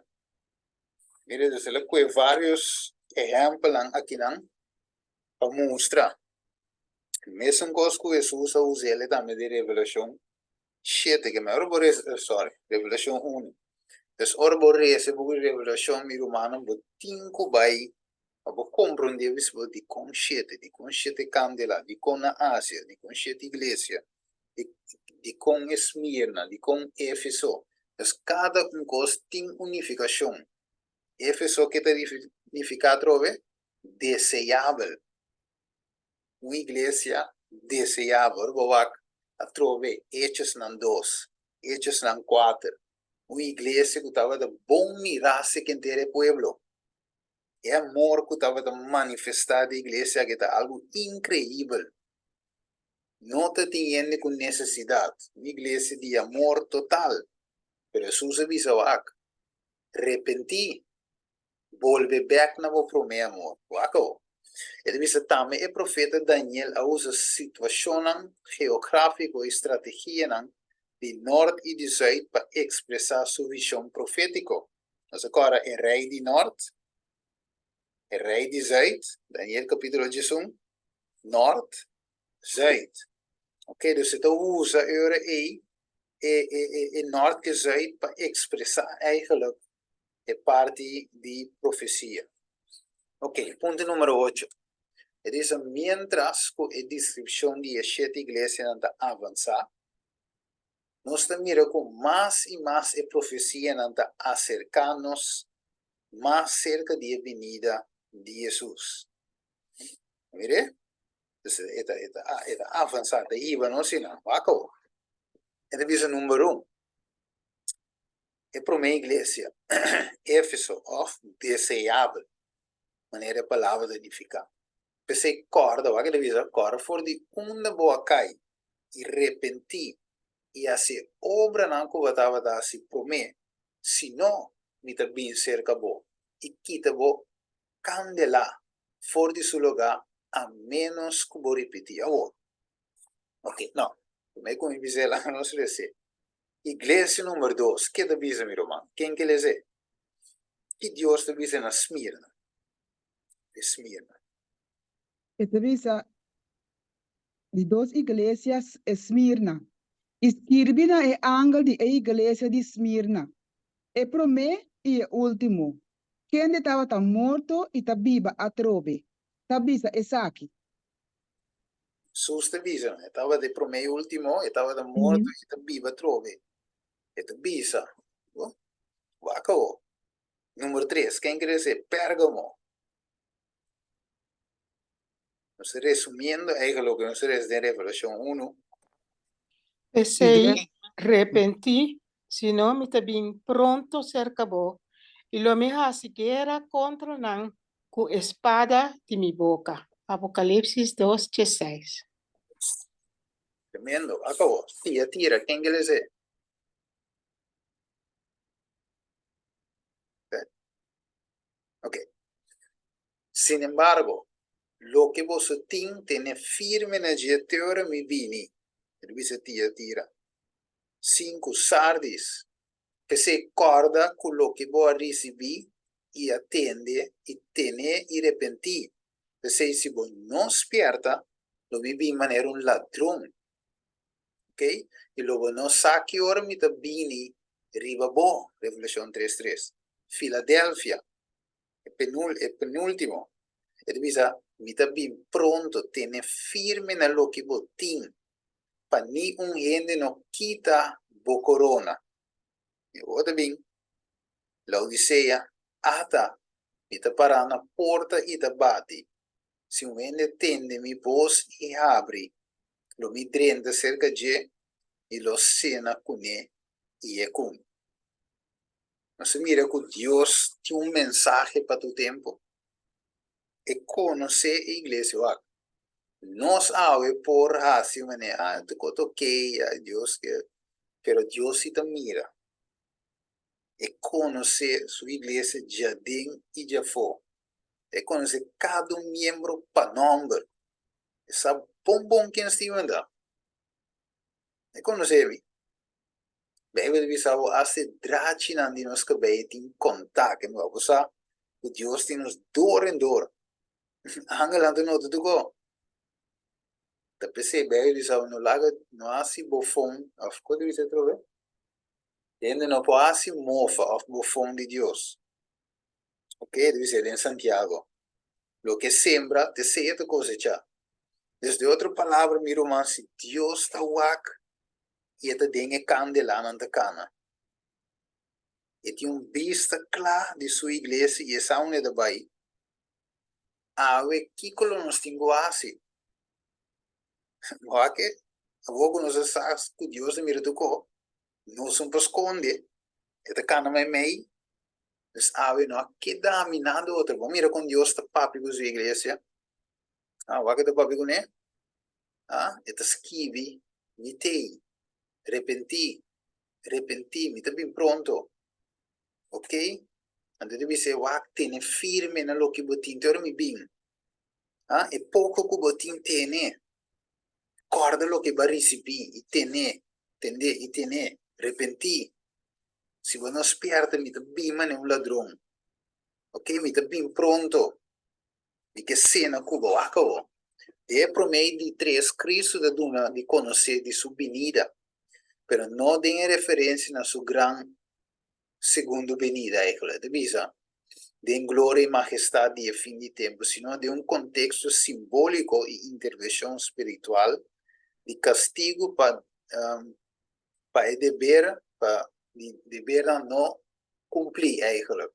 Mira, dus el a kue vários ehèmpelnan akinan pa mustra. Mesun kos ku Hesus a usa el tambe den Revelashon shete, ke ora bo resa, sorry, Revelashon unu. Dus ora bo resa e buku di Revelashon, mi rumannan, bo tin ku bai pa bo komprondé bisa bo dikon shete, dikon shete kandela, dikon na Asia, dikon shete iglesia, dikon Esmirna, dikon Efeso. Dus kada un kos tin un nifikashon. Efeso ke ta nifiká atrobe? Deseabel. Un iglesia deseabel. Ora bo wak atrobe Hechosnan dos, Hechosnan kuater, un iglesia ku tabata bon mirá sekenter e pueblo. E amor ku tabata manifestá den iglesia aki ta algu inkreibel. No ta tin hende ku nesesidat. Un iglesia di amor total. Pero Hesus a bisa wak, Repentí, bolbe bèk na bo promé amor. Wak awor. E ta bisa tambe e profeta Daniel a usa situashonnan geográfiko i strategianan di nòrt i di zùit pa ekspresá su vishon profétiko. Nos a kòrda e rei di nòrt, e rei di zùit, Daniel kapítulo diesun, nòrt, zùit. Ok, dus e ta usa e ora ei e e e e nòrt ku e zùit pa ekspresá eigentlik e parti di profesia. Ok, punto numero ocho. E bisa miéntras ku e deskripshon di e shete iglesianan ta avansá, nos ta mira ku mas i mas e profesianan ta aserká nos mas serka di e binida di Hesus. Mir'é? Entonces, e ta, e ta, e ta avansá, ta hiba nos einan. Wak awor. E ta bisa number un, e promé iglesia, Éfeso, òf deseabel, manera e palabra ta nifiká. P'esei kòrda, wak e ta bisa, kòrda for di unda bo a kai i repentí i hasi e obranan ku bo tabata hasi promé, si no, mi ta bin serka bo i kita bo kandelá for di su lugá a ménos ku bo ripití. Awor, ok, no, promé ku mi bisa el a nos resé. Iglesia number dos, ke ta bisa mi ruman? Ken ke les'é? Ki Dios ta bisa na Smirna? E Smirna. E ta bisa di dos iglesia Smirna, i skirbi na e angel di e iglesia di Smirna, e promé i e último, kende tabata morto i ta biba atrobe, ta bisa esaki. Sus ta bisa, e tabata e promé i último, e tabata morto i ta biba atrobe. E ta bisa, bo, wak awor. Numero tres, ken kere esei? Pérgamo. Nos ta resumiendo eigenlijk loke nos a lesa den Revelashon unu. P'esei, repentí, sino mi ta bin pronto serka bo, i lo mi hasi guera kontra nan ku e spada di mi boka. Apokalipsis dos, diesseis. Tremendo. Akabó. Tiatira, ken ke les'é? Ok. Sin embargo, loke boso tin, tene firme na dje te ora mi bini. E ta bisa Tiatira. Sinku, Sardis. P'esei kòrda ku loke bo a risibí i a tende i ten'é i repentí. P'esei si bo no spièrta, lo mi bin manera un ladron. Ok? I lo bo no sa ki ora mi ta bini riba bo. Revelashon tres tres. Filadelfia. E penul, e penúltimo. E ta bisa, Mi ta bin pronto, tene firme na loke bo tin, pa ni un hende no kita bo korona. I bo ta bin, Laodisea, Ata, mi ta pará na porta i ta bati. Si un hende tende mi bos i habri, lo mi drenta serka dje i lo sena kuné i e ku mi. Nos a mira ku Dios tin un mensahe pa tur tempu. E konosé e iglesia. Wak. Nos awe por hasi manera, ah, tur kos ta okey, ah, Dios ke, pero Dios si ta mira. E konosé su iglesia djaden i djafó. E konosé kada un miembro pa nòmber. E sa bon bon ken Steven ta. E konosé mi. Beibel ta bisa bo asta e drachinan di nos kabei tin kontá. Ke bo sa ku Dios tin nos dor en dor. Angelnan ta nota tur ko. Ta p'esei Beibel bisa bo no laga no hasi bofon òf kon ta bisa atrobe? Hende no por hasi mofa òf bofon di Dios. Ok, ta bisa den Santiago. Loke sembra, t'esei e ta kosechá. Dus den otro palabra mi ruman, si Dios ta wak i e ta den e kandelanan ta kana, e tin un bista kla di su iglesia i e sa unda e ta bai. Awe kiko lo nos tin ku hasi? Wak e, awor ku nos a sa ku Dios ta mira tur ko, nos no por skonde, e ta kana meimei. Dus awe no a keda mi nada otro. Bo mira kon Dios ta papia ku su iglesia. Ah, wak e ta papia kuné? Ah, e ta skibi, Mi t'ei. Repentí, repentí, mi ta bin pronto. Ok? Anto ta bis'é, Wak, tene firme na loke bo tin te ora mi bin. Ah, e poko ku bo tin, tene. Kòrda loke bo a risibí i tene, tendé, i tene. Repentí. Si bo no spièrta, mi ta bin manera un ladron. Ok, mi ta bin pronto. Mi ke sena ku bo. Wak awor. Den e promé i di tres, Kristu ta duna di konosé di su binida, pero no den e referensia na su gran segundo benida, eigenlijk. E ta bisa den gloria i mahestat di e fin di tempu, sino den un konteksto simbóliko i intervenshon spiritual di kastigu pa pa e deber pa di debernan no kumplí, eigenlijk.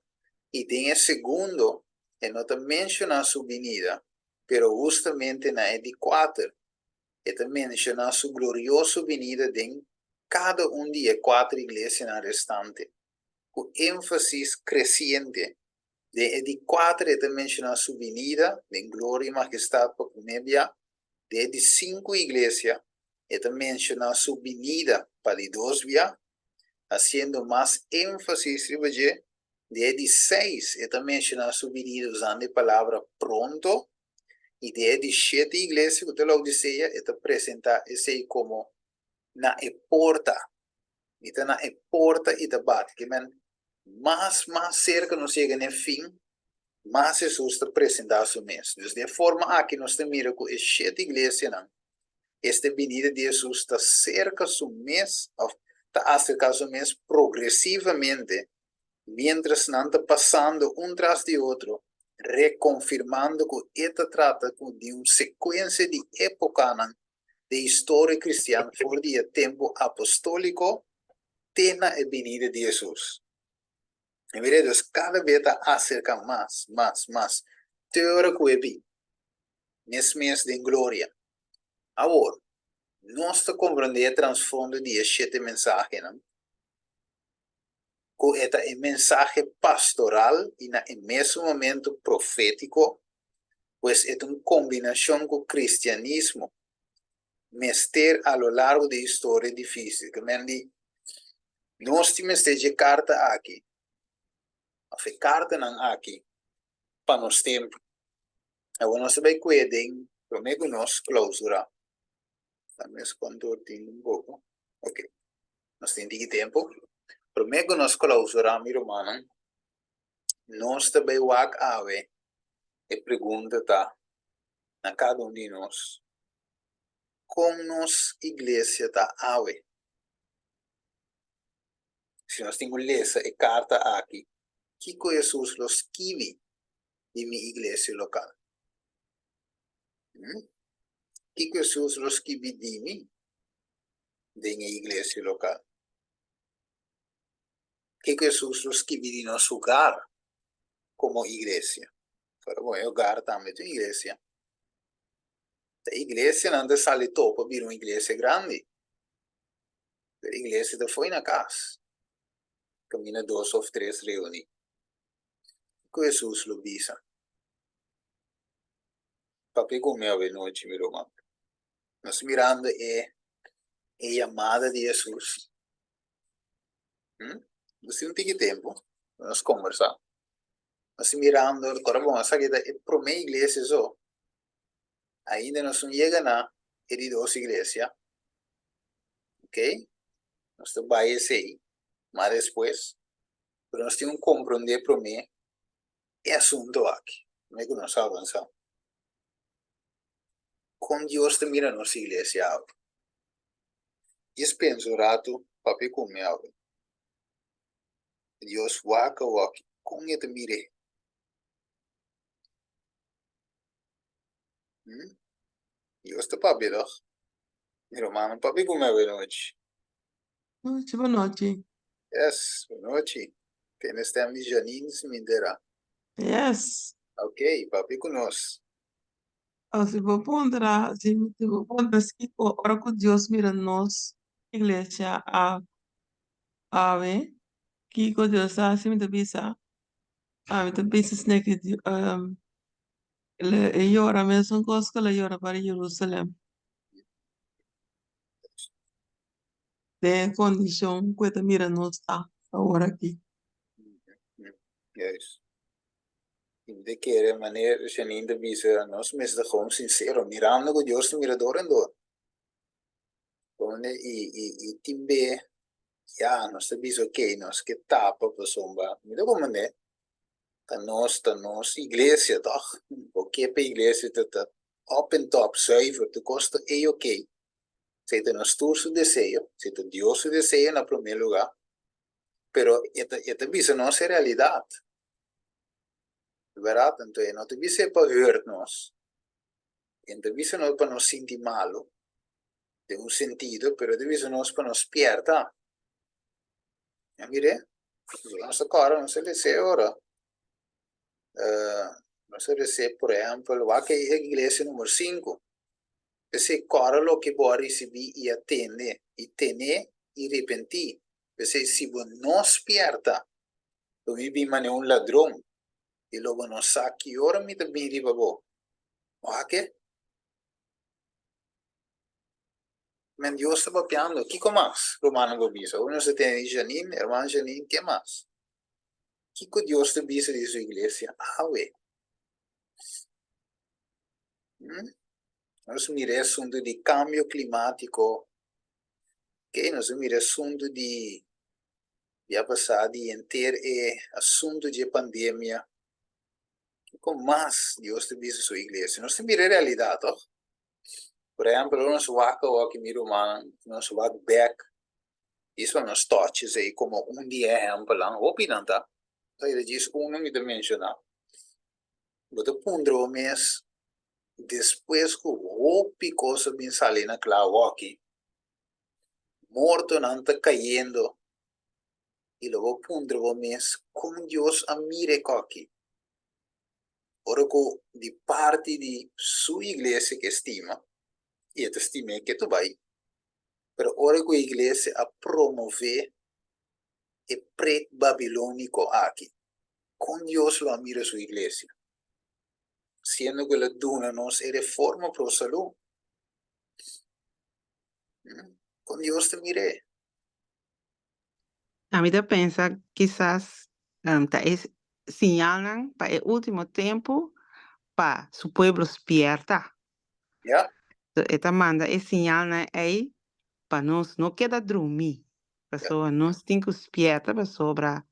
I den e segundo e no ta menshoná su binida, pero hustamente na e di kuater e ta menshoná su glorioso binida den kada un di e kuater iglesianan restante, ku énfasis kresiente. Den e di kuater e ta menshoná su binida den gloria i mahestat pa promé bia. Den e di sinku iglesia e ta menshoná su binida pa di dos bia, hasiendo mas énfasis riba dje. Den e di seis e ta menshoná su binida usando e palabra pronto. I den e di shete iglesia, ku ta Laodisea, e ta presentá esei komo na e porta. Mi ta na e porta i ta bati. Ke men, mas mas serka nos yega na e fin, mas Hesus ta presentá su mes. Dus di e forma aki nos ta mira ku e shete iglesianan, esta e binida di Hesus ta serka su mes òf ta aserká su mes progresivamente miéntras nan ta pasando un tras di otro, rekonfirmando ku e ta trata ku di un sekuensia di épokanan de historia kristian for di e tempu apostóliko te na e binida di Hesus. I mira, dus kada be ta aserká mas, mas, mas, te ora ku e bin, mes mes den gloria. Awor, nos ta komprondé e trasfondo di e shete mensahenan, ku e ta e mensahe pastoral i na e mesun momentu profétiko, pues e ta un kombinashon ku kristianismo mester a lo largo di e historia difísil. Ke men di, nos tin mester dje karta aki, òf e kartanan aki, pa nos tempu. Awor nos ta bai kue den promé ku nos klousurá. Ta mes kuantu or tin un poko. Ok. Nos tin tiki tempu. Promé ku nos klousurá, mi rumannan, nos ta bai wak awe e pregunta ta na kada un di nos, Kon nos iglesia ta awe? Si nos tin ku lesa e karta aki, kiko Hesus lo skibi di mi iglesia lokal? Hmm? Kiko Hesus lo skibi di mi den e iglesia lokal? Kiko Hesus lo skibi di nos hogar komo iglesia? Pero bon, e hogar tambe ta un iglesia. Ta iglesianan ta sali topa bira un iglesia grandi. Pero iglesia ta foi na kas, kaminda dos òf tres reuní. Kiko Hesus lo bisa? Papia ku mi awe nochi, mi ruman. Nos mirando e e yamada di Hesus. Hm? Nos tin un tiki tempu pa nos kombersá. Nos mirando, ora bon, esaki ta e promé iglesia so. Ainda nos no yega na e di dos iglesia. Ok? Nos ta bai esei mas despues. Pero nos tin un komprondé promé e asunto aki, promé ku nos avansá. Kon Dios ta mira nos iglesia awe? Djis pensa un ratu, papia ku mi awe. Dios wak awaki, kon e ta mir'é? Hmm? Dios ta papia toch? Mi rumannan papia ku mi awe nochi. Nochi, bon nochi. Yes, bon nochi. Tene stem di Janine si mi entera. Yes. Ok, papia ku nos. Oh, si bo puntra, si si bo puntra si ku ora ku Dios mira nos iglesia a awe, kiko Dios ta hasi mi ta bisa, ami ta bisa esne ku um, e yora mesun kos ku el a yora para Jerusalem. Den e kondishon ku e ta mira nos ta awor aki. Juist. I mi ta kere manera Janine ta bisa, nos mester ta gewoon sincero, mirando ku Dios ta mira dor en dor. Donde i i i tin be ya nos ta bisa ok nos ke tapa pasobra mi ta komprende ta nos ta nos iglesia tòg bo ke pa iglesia ta ta op en top zuiver tur kos ta ey ok esei ta nos tur su deseo esei ta Dios su deseo na prome luga pero e ta e ta bisa nos e realidad berdad anto e no ta bis'e pa hurt nos E no ta bisa nos pa nos sinti malu, den un sentido, pero e ta bisa nos pa nos spierta. Ya mir'é? Nos ta kòrda, nos ta lesa e ora. Nos ta lesa, por ehèmpel, wak e iglesia numero sinku. P'esei kòrda loke bo a risibí i a tende, i ten'é i repentí. P'esei si bo no spierta, lo mi bin manera un ladron, i lo bo no sa ki ora mi ta bin riba bo. Wak-e? Men Dios ta papiando. Kiko mas rumannan por bisa? Ora nos ta tene di Janine, hermana Janine, ke mas? Kiko Dios ta bisa di su iglesia awe? Hmm? Nos mira e asuntu di kambio klimatiko. Oké, nos mira e asuntu di ya pasá di henter e asuntu dje pandemia. Kiko mas Dios ta bisa su iglesia? Nos ta mira e realidat, tòg? Por ehèmpel, ora nos wak awor ki mi rumannan, nos wak bèk, djis pa nos tòch esei komo un di e ehèmpelnan, hopinan ta, ta djis unu mi ta menshoná. Bo ta puntra bo mes, despues ku hopi kos a bin sali na kla awor aki, mortonan ta kayendo, i lo bo puntra bo mes kon Dios a mira e koki ora ku di parti di su iglesia ke stima, i e ta stim'é ke tu bai, pero ora ku e iglesia a promové e prek babilóniko aki, kon Dios lo a mira su iglesia? Siendo ku el a duna nos e reforma pro salú. Kon Dios ta mir'é? Ami ta pensa kisas ta e siñalnan pa e último tempu pa su pueblo spierta. Ya. E ta manda e siñalnan ei pa nos no keda drumí, pasobra nos tin ku spierta pasobra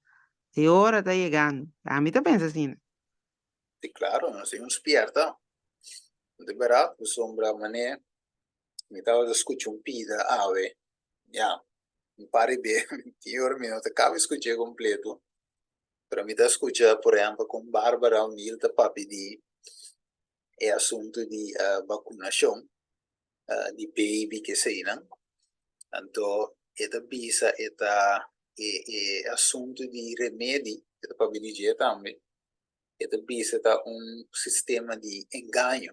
e ora ta yegando. Ami ta pensa asina. Si, klaro, nos tin ku spierta. Di bèrdat, pasobra manera Mi tabata skucha un pida awe, ya, un par di be, tin ora mi no ta kaba skuch'é kompleto, pero mi ta skucha por ehèmpel kon Barbara O'Neill ta papia di e asuntu di bakunashon di baby keseinan, anto e ta bisa e ta e e asuntu di remedi, e ta papia di dje tambe, e ta bisa ta un sistema di engaño.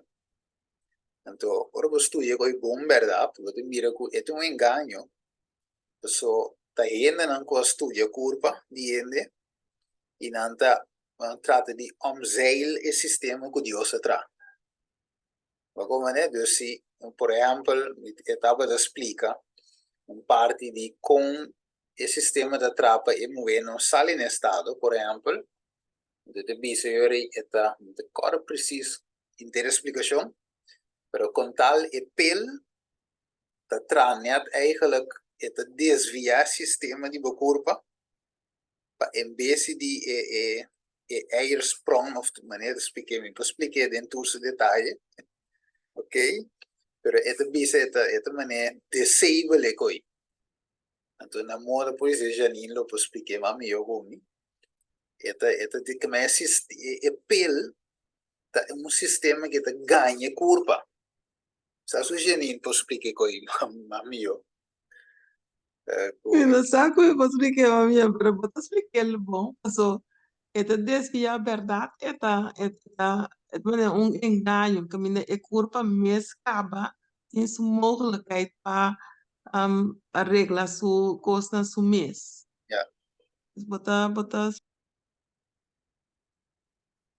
Anto, ora bo studia ku e bon bèrdat, bo ta mira ku e ta un engaño. Paso ta hendenan ku a studia kurpa di hende i nan ta trata di omzeil e sistema ku Dios a traha. Bo comprende? Dus si, por ehempel, e tabata splica un parti di con e sistema ta trapa e muhé no sali na estado, por ehempel, bo ta bisa yori e ta, mi ta corda precies henter e splicacion, pero con tal e pil ta traha net eigenlijk e ta desvia e sistema di bo curpa pa en bes di e e e eiersprong of manera ta spliké mi por spliké den tur su detaye ok pero e ta bisa e ta e ta manera disable e koi anto na moda por esei Janine lo por spliké mas mihó ku mi e ta e ta di keme e pil ta un sistema ke ta gaña e kurpa sa su Janine por spliké koi mas mihó. Mi no sa ku mi por splik'é mami, pero bo ta splik'é bon, paso e ta desviá bèrdat, e ta e ta e ta manera un engaño kaminda e kurpa mes kaba tin su mogelijkheid pa pa regla su kosnan su mes. Ja. Dus bo ta bo ta.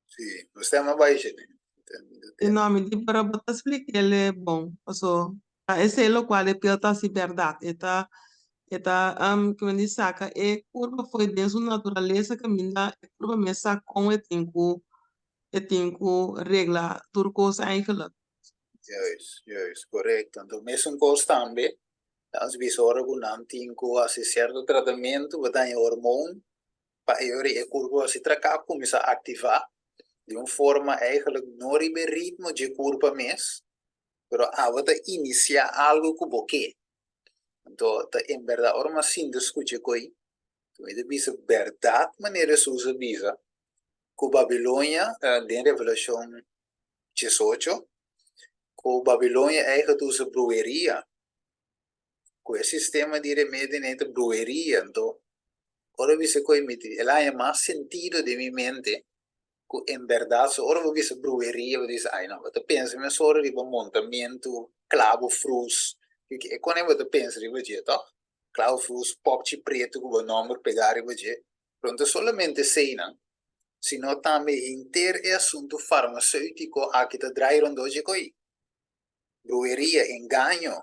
Sí, bo stem a bai shit. E no, mi di pero bo ta splik'el bon, paso ta esei lokual e pil ta hasi bèrdat, e ta e ta kimen di saka e kurpa fo'i den su naturalesa kaminda e kurpa mes sa kon e tin ku e tin ku regla tur kos eigenlijk. Juist, juist, korekto. Anto mesun kos tambe, nan bisa ora ku nan tin ku hasi sierto tratamentu bo ta haña hormoon pa e ora e kurpo hasi traká kuminsá aktivá di un forma eigenlijk no riba e ritmo dje kurpa mes, pero abo ta inisiá algu ku bo ke. Anto ta en bèrdat ora mi a sinta skucha e koi, mi ta bisa bèrdat manera Hesus a bisa ku Babilonia den Revelashon diesocho ku Babilonia eigenlijk ta usa brueria. Ku e sistema di remedi nei ta brueria, anto ora bisa ku e mi el a haña mas sentido den mi mente ku en bèrdat so ora bo bisa brueria bo ta bisa ai no bo ta pensa mesora riba montamentu, klabo frus, e kone bo ta pensa riba dje tòg? Klabo frus, pòpchi pretu ku bo nòmber pegá riba dje, pero no ta solamente eseinan sino tambe henter e asuntu farmaseutiko aki ta drai rondó dje koi. Brueria, engaño.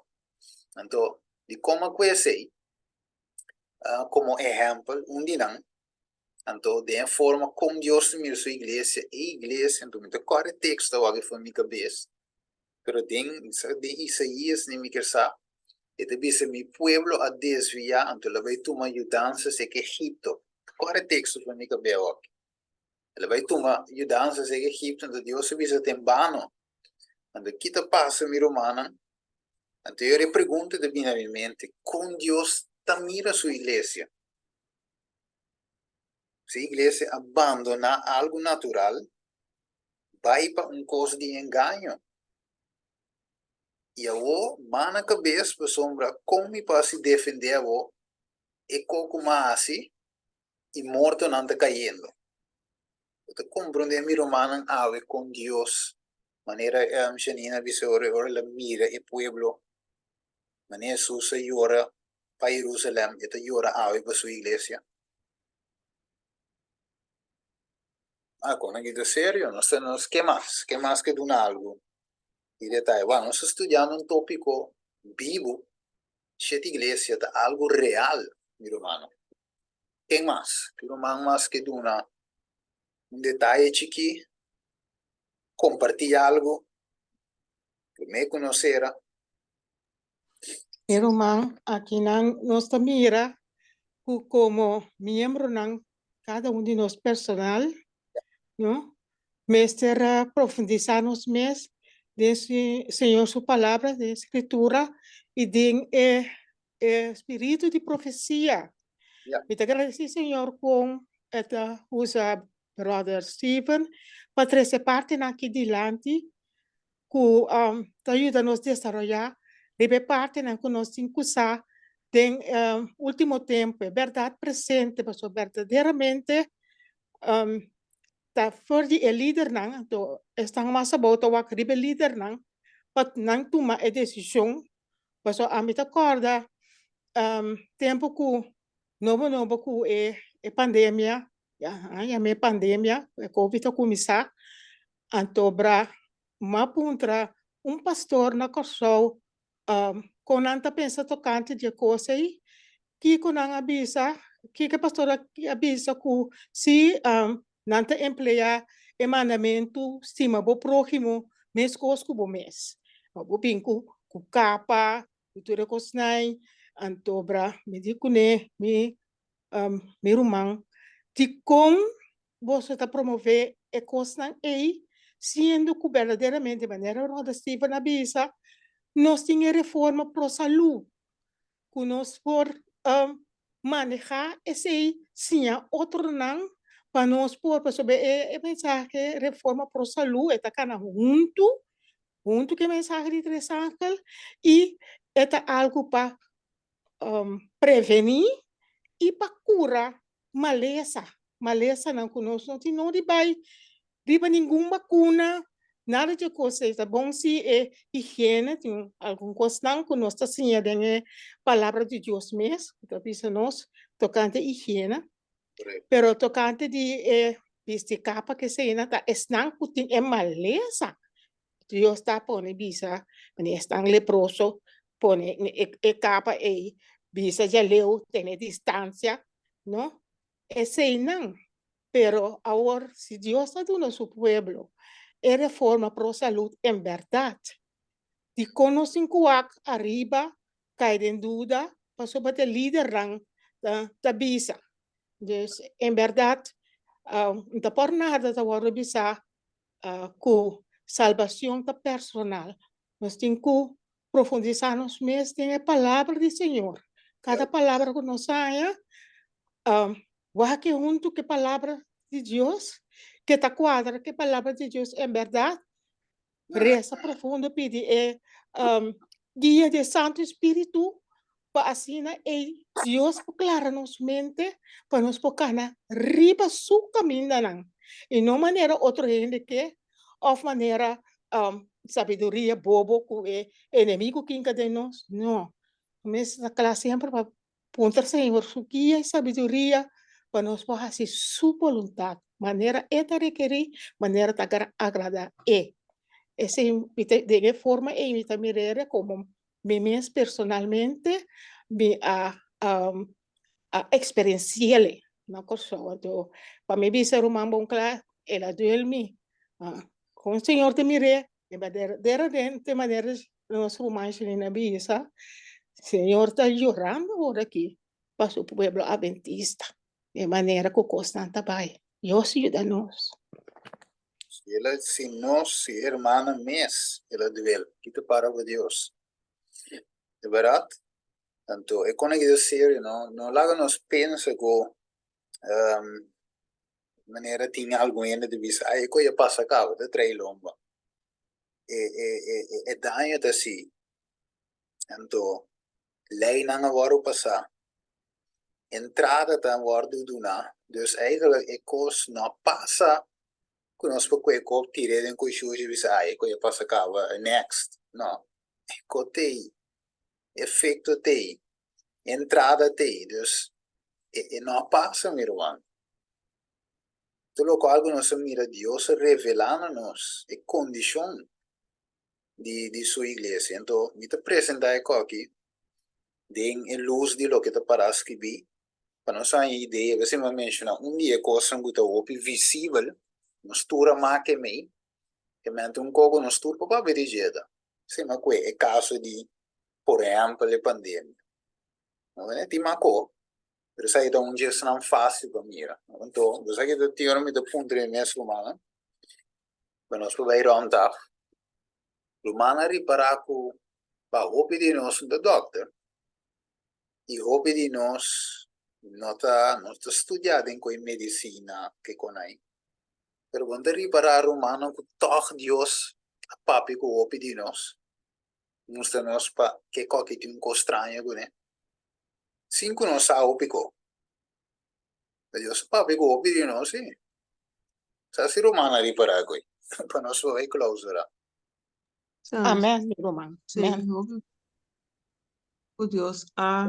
Anto, di kon a ku esei? Komo ehèmpel, un di nan, anto den e forma kon Dios ta mira su iglesia, e iglesia, anto mi ta kòrda e teksto awor for mi kabes, pero den den Isaías ni mi kier sa, e ta bisa mi pueblo a desviá, anto el a bai tuma yudansa seka Egipto. Kòrda e teksto for mi kabes awor. El a bai tuma yudansa seka Egipto, anto Dios a bisa ta en bano. Anto ki ta pasa mi rumannan? Anto e ora e pregunta ta bini na mi mente, kon Dios ta mira su iglesia? Su iglesia a bandoná algu natural bai pa un kos di engaño. I awor mana kabes pasobra kon mi por hasi defendé awor e ko ku mi a hasi i mortonan ta kayendo. Bo ta komprondé mi rumannan awe kon Dios, manera Janine a bisa ora ora el a mira e pueblo, manera Hesus a yora pa Jerusalèm, e ta yora awe pa su iglesia. Ah, kon aki ta serio, nos ta nos ke mas, ke mas ke duna algu di detaye. Wak, nos ta studiando un topiko bibu, shete iglesia ta algu real, mi rumannan. Ken mas? Ki ruman mas ke duna un detaye chikí, kompartí algu promé ku nos sera? E ruman akinan nos ta mira ku komo miembronan kada un di nos personal no mester profundisá nos mes den Señor su palabra, den Skritura i den e e spiritu di profesia. Mi ta gradesí Señor kon e ta usa Brother Steven pa trese partinan aki dilanti ku ta yuda nos desaroyá riba e partinan ku nos tin ku sa den último tempu, e bèrdat presente, pasobra berdaderamente ta for di e lidernan, anto esnan mas abou ta wak riba e lidernan pa nan tuma e desishon. Pasobra ami ta kòrda tempu ku nobo nobo ku e e pandemia, ya nan yam'é pandemia, e covid a kuminsá, anto bra mi a puntra. un pastor na Kòrsou kon nan ta pensa tokante di e kos ei, kiko nan a bisa, kiko e pastor a bisa ku si nan ta empleá e mandamentu stima bo próhimo meskos ku bo mes. Bo bin ku kapa ku tur e kosnan ei, anto bra mi di kuné mi mi ruman, dikon boso ta promové e kosnan ei, siendo ku berdaderamente, manera Bròder Steven a bisa, nos tin e reforma pro salú, ku nos por manehá esei, siña otronan pa nos por, pasobra e mensahe reforma pro salú e ta kana huntu, huntu ku e mensahe di tres angel i e ta algu pa prevení i pa kura malesa, malesanan ku nos no tin no di bai riba ningun bakuna, nada di e kos ei. Ta bon si e higiene tin algun kosnan ku nos ta siña den e palabra di Dios mes ku ta bisa nos tokante higiene, pero tokante di e bisti kapa keseinan ta esnan ku tin e malesa Dios ta pone bisa, wanneer esnan leproso pone e kapa ei, bisa djaleu, tene distansia, no? Eseinan. Pero awor, si Dios ta duna su pueblo e reforma pro salud en bèrdat, dikon nos tin ku wak ariba, kai den duda, pasobra ta e lidernan ta bisa. Dus, en bèrdat, no ta por nada ta wòrdu bisá ku salbacion ta personal. Nos tin ku profundisá nos mes den e palabra di Señor. Kada palabra ku nos haña, wak huntu ku e palabra di Dios, ke ta kuadra ku e palabra di Dios en bèrdat. Resa profundo pidi e guia di e Santu Spiritu pa asina ei Dios por klara nos mente pa nos por kana riba su kamindanan i no manera otro hende ke òf manera sabiduria bobo ku e enemigu kinka den nos, no. Nos mester ta kla semper pa puntra Señor su guia i sabiduria pa nos por hasi su boluntat manera e ta rekerí, manera ta agradá e. Esei mi ta den e forma ei mi ta mir'é komo Mi mes personalmente mi a a experienciele na Kòrsou. Anto pa mi bisa ruman bon kla, el a duel mi. Kon Señor ta mir'é, e berdaderamente manera nos ruman Shelina a bisa, Señor ta yorando awor aki pa su pueblo adventista, e manera ku kosnan ta bai. Dios yuda nos. Si el a si nos, si e hermana mes, el a duel, ki ta para ku Dios? Di bèrdat? Anto e kos aki ta serio, no? No laga nos pensa ku manera tin algun hende ta bisa, ai e kos ya pasa kaba, ta trae lomba. E e e e daño ta si. Anto leinan a wòrdu pasá, entrada ta wòrdu duná, dus eigenlijk e kos no a pasa ku nos por kue kop tir'é den kushushi i bisa ai e kos ya pasa kaba, next. No, e kos t'ei, efekto t'ei, entrada t'ei, dus e no a pasa mi ruman. Tur lokual ku nos a mira Dios a revelá na nos e kondishon di di su iglesia. Anto mi ta presentá e koki den e lus di loke ta pará skibí pa nos haña idea. P'esei mi a menshoná un di e kosnan ku ta hopi visibel, nos tur a make mei, e mente un koko nos tur por papia di dje ta. P'esei mi a kue e kaso di por ehèmpel e pandemia. No bini tin mako, pero esaki ta un dje esnan fásil pa mira. Anto, bo sa ki ta tin ora mi ta puntra mi mes rumannan, pa nos por bai rònt af. Ruman a ripará ku pa hopi di nos no ta dòkter i hopi di nos no ta no ta studiá den koi medisina ke konai. Pero bo no ta ripará rumannan ku tòg Dios a papia ku hopi di nos, mustra nos pa ke kòke tin un kos straño kuné, sin ku nos sa hopi ko. Dios a papia ku hopi di nos, sí. Sa si ruman a ripará ku pa nos por bai clausura. Amén, mi ruman. Sí, hopi ku Dios a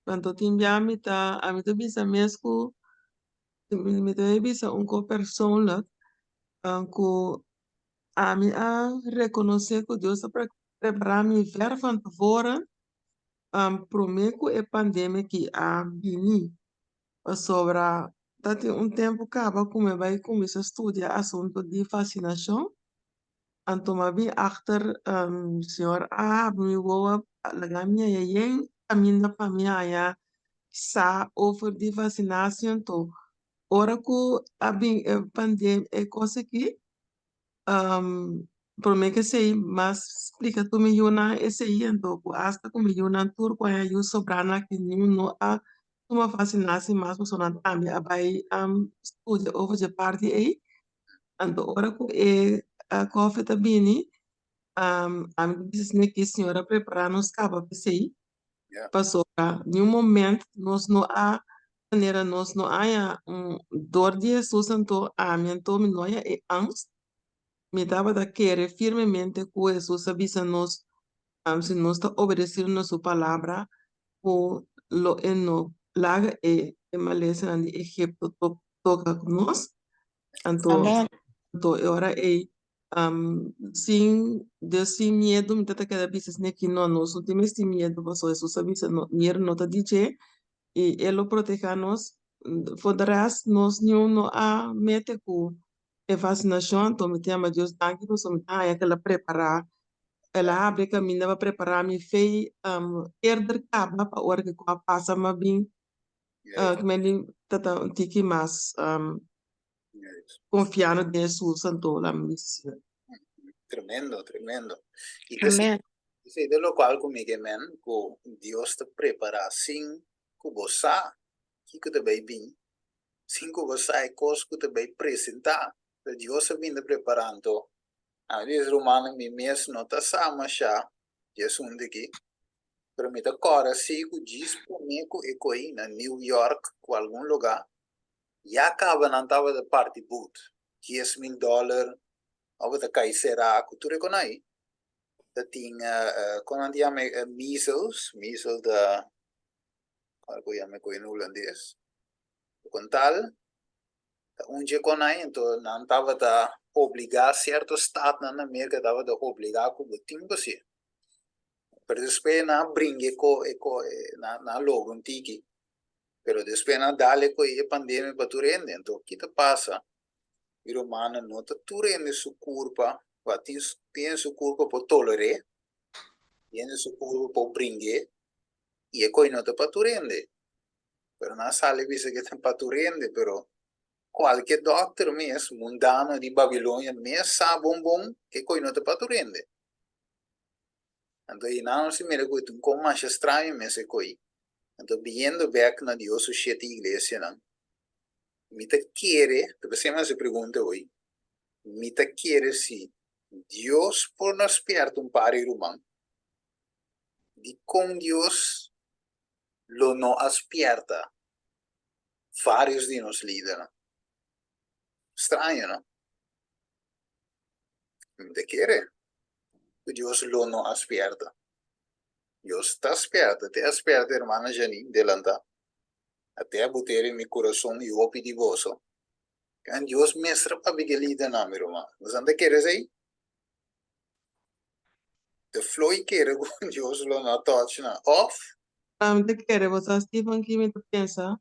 Anto tin bia mi ta a mi ta bisa mes ku mi ta bisa un ko persoonlijk ku. Ami a rekonosé ku Dios a prepará mi ver van tevoren promé ku e pandemia ki a bini. Pasobra ta tin un tempu kaba ku mi bai kuminsá studia asuntu di vasinashon. Anto mi a bin achter Señor a habri mi wowo laga mi haña yen kaminda pa mi haña sa over di vasinashon. Anto ora ku a bin e pandemia e kos aki prome ku esei mas splika tur mi yunan esei anto ku asta ku mi yunan tur ku a yu sobrá nan aki niun no a tuma vasinasi mas pasobra nan tambe a bai studia over dje parti ei. Anto ora ku e covid a bini ami ta bisa esei ki Señor a prepara nos kaba pa esei pasobra niun moment nos no a manera nos no haña un dor di Hesus anto ami anto mi no haña e angst mi tabata kere firmemente ku Hesus a bisa nos si nos ta obedesiendo na su palabra ku lo e no laga e malesanan di Egipto toka ku nos anto anto e ora ei sin Dios sin miedu mi ta ta keda bisa esei aki no nos no tin mester miedu pasobra Hesus a bisa no miedu no ta di dje i e lo proteha nos for de rest nos niun no a mete ku e vasinashon anto mi ta yama Dios danki pasobra mi ta haña ku el a prepara el a habri e kaminda pa prepara mi fe eerder kaba pa ora ku a pasa mi a bin ta ta un tiki mas Confiando den Hesus anto la mi bisa. Tremendo, tremendo. Y te Amen. Esei ta locual cu mi ke men cu Dios ta prepara sin cu bo sa kico ta bay bin, sin cu bo sa e cos cu ta bay presenta. Pero Dios a bin ta prepara anto ami di es rumannan mi mes no ta sa masha di asunto aki, pero mi ta cora si cu djis prome cu e coy na New York cu algun lugar Ya kaba nan tabata parti boet, 10,000 dollar, tabata kai será ku tur e konai. Ta tin, kon nan ta yama e measles, measles ta, kon ku yama e koe na hulandes? Kon tal, ta un dje konai, anto nan tabata obligá sierto statnan na Merka tabata obligá ku bo tin ku hasié. Pero despues nan a bringa e ko, e ko, nan a logra un tiki. Pero despues nan dale cu e pandemia pa tur hende. Anto ki ta pasa? Mi rumannan, no ta tur hende su curpa, wa tin hende su curpa por toler'é, tin hende su curpa por bring'é, y e coy no ta pa tur hende. Pero nan sali bisa cu ta pa tur hende, pero cualke dokter mes, mundano di Babilonia mes sa bon bon cu e coy no ta pa tur hende. Anto i nan si mira ku e ta un kon masha straño mes e koi. Anto biniendo bek na Dios su shete iglesianan, mi ta kere, ta p'esei mi a hasi e pregunta hoy, mi ta kere si Dios por no spierta un par di ruman, dikon Dios lo no a spierta varios di nos lidernan? Straño, no? Mi ta kere ku Dios lo no a spierta. Dios ta spierta, te a spierta hermana Janine delanta. A te a buter den mi kurason i hopi di boso. Kan Dios mestra papia ke lidernan, mi ruman. Boso ta kere esei? Te Floy kere ku Dios lo no touch nan. Of? Mi ta kere bo sa Steven ki mi ta pensa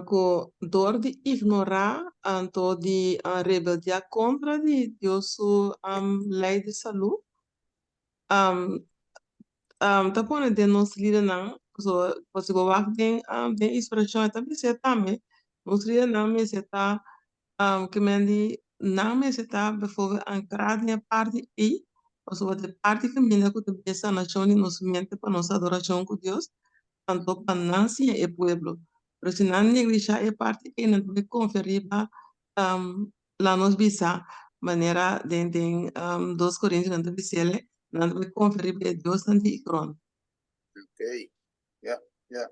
ku dor di ignorá anto di rebeldiá kontra di Dios su lei di salú ta pone den nos lidernan pasobra si bo wak den den inspirashon e ta bis'é tambe nos lidernan mester ta Ke men di nan mester ta bijvoorbeeld ankrá den e parti ei, pasobra ta e parti kaminda ku ta bin e sanashon di nos mente pa nos adorashon ku Dios, anto pa nan siña e pueblo. Pero si nan neglishá e parti ei, nan ta bai konfia riba laga nos bisa manera den den dos Korintionan nan ta bis'el, nan ta bai konfia riba e diosnan di Ekron. Okey, ya, ya.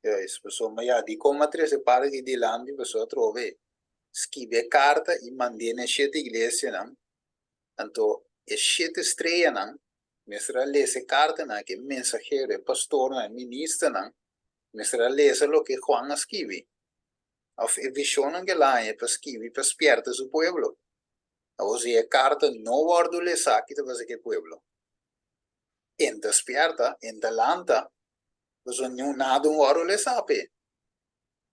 Ya, es pasobra ya dikon a trese parti di dilanti pasobra atrobe skibi e karta i mand'é na e shete iglesianan. Anto e shete streanan mester a lesa e kartanan aki, e mensahero, e pastornan, e ministernan mester a lesa loke Juan a skibi òf e vishonnan ku el a haña pa skibi pa spièrta su pueblo. Awor si e karta no wòrdu lesá ki ta pasa ku e pueblo? En ta spièrta, en ta lanta, pasobra niun nada un wòrdu lesá p'e.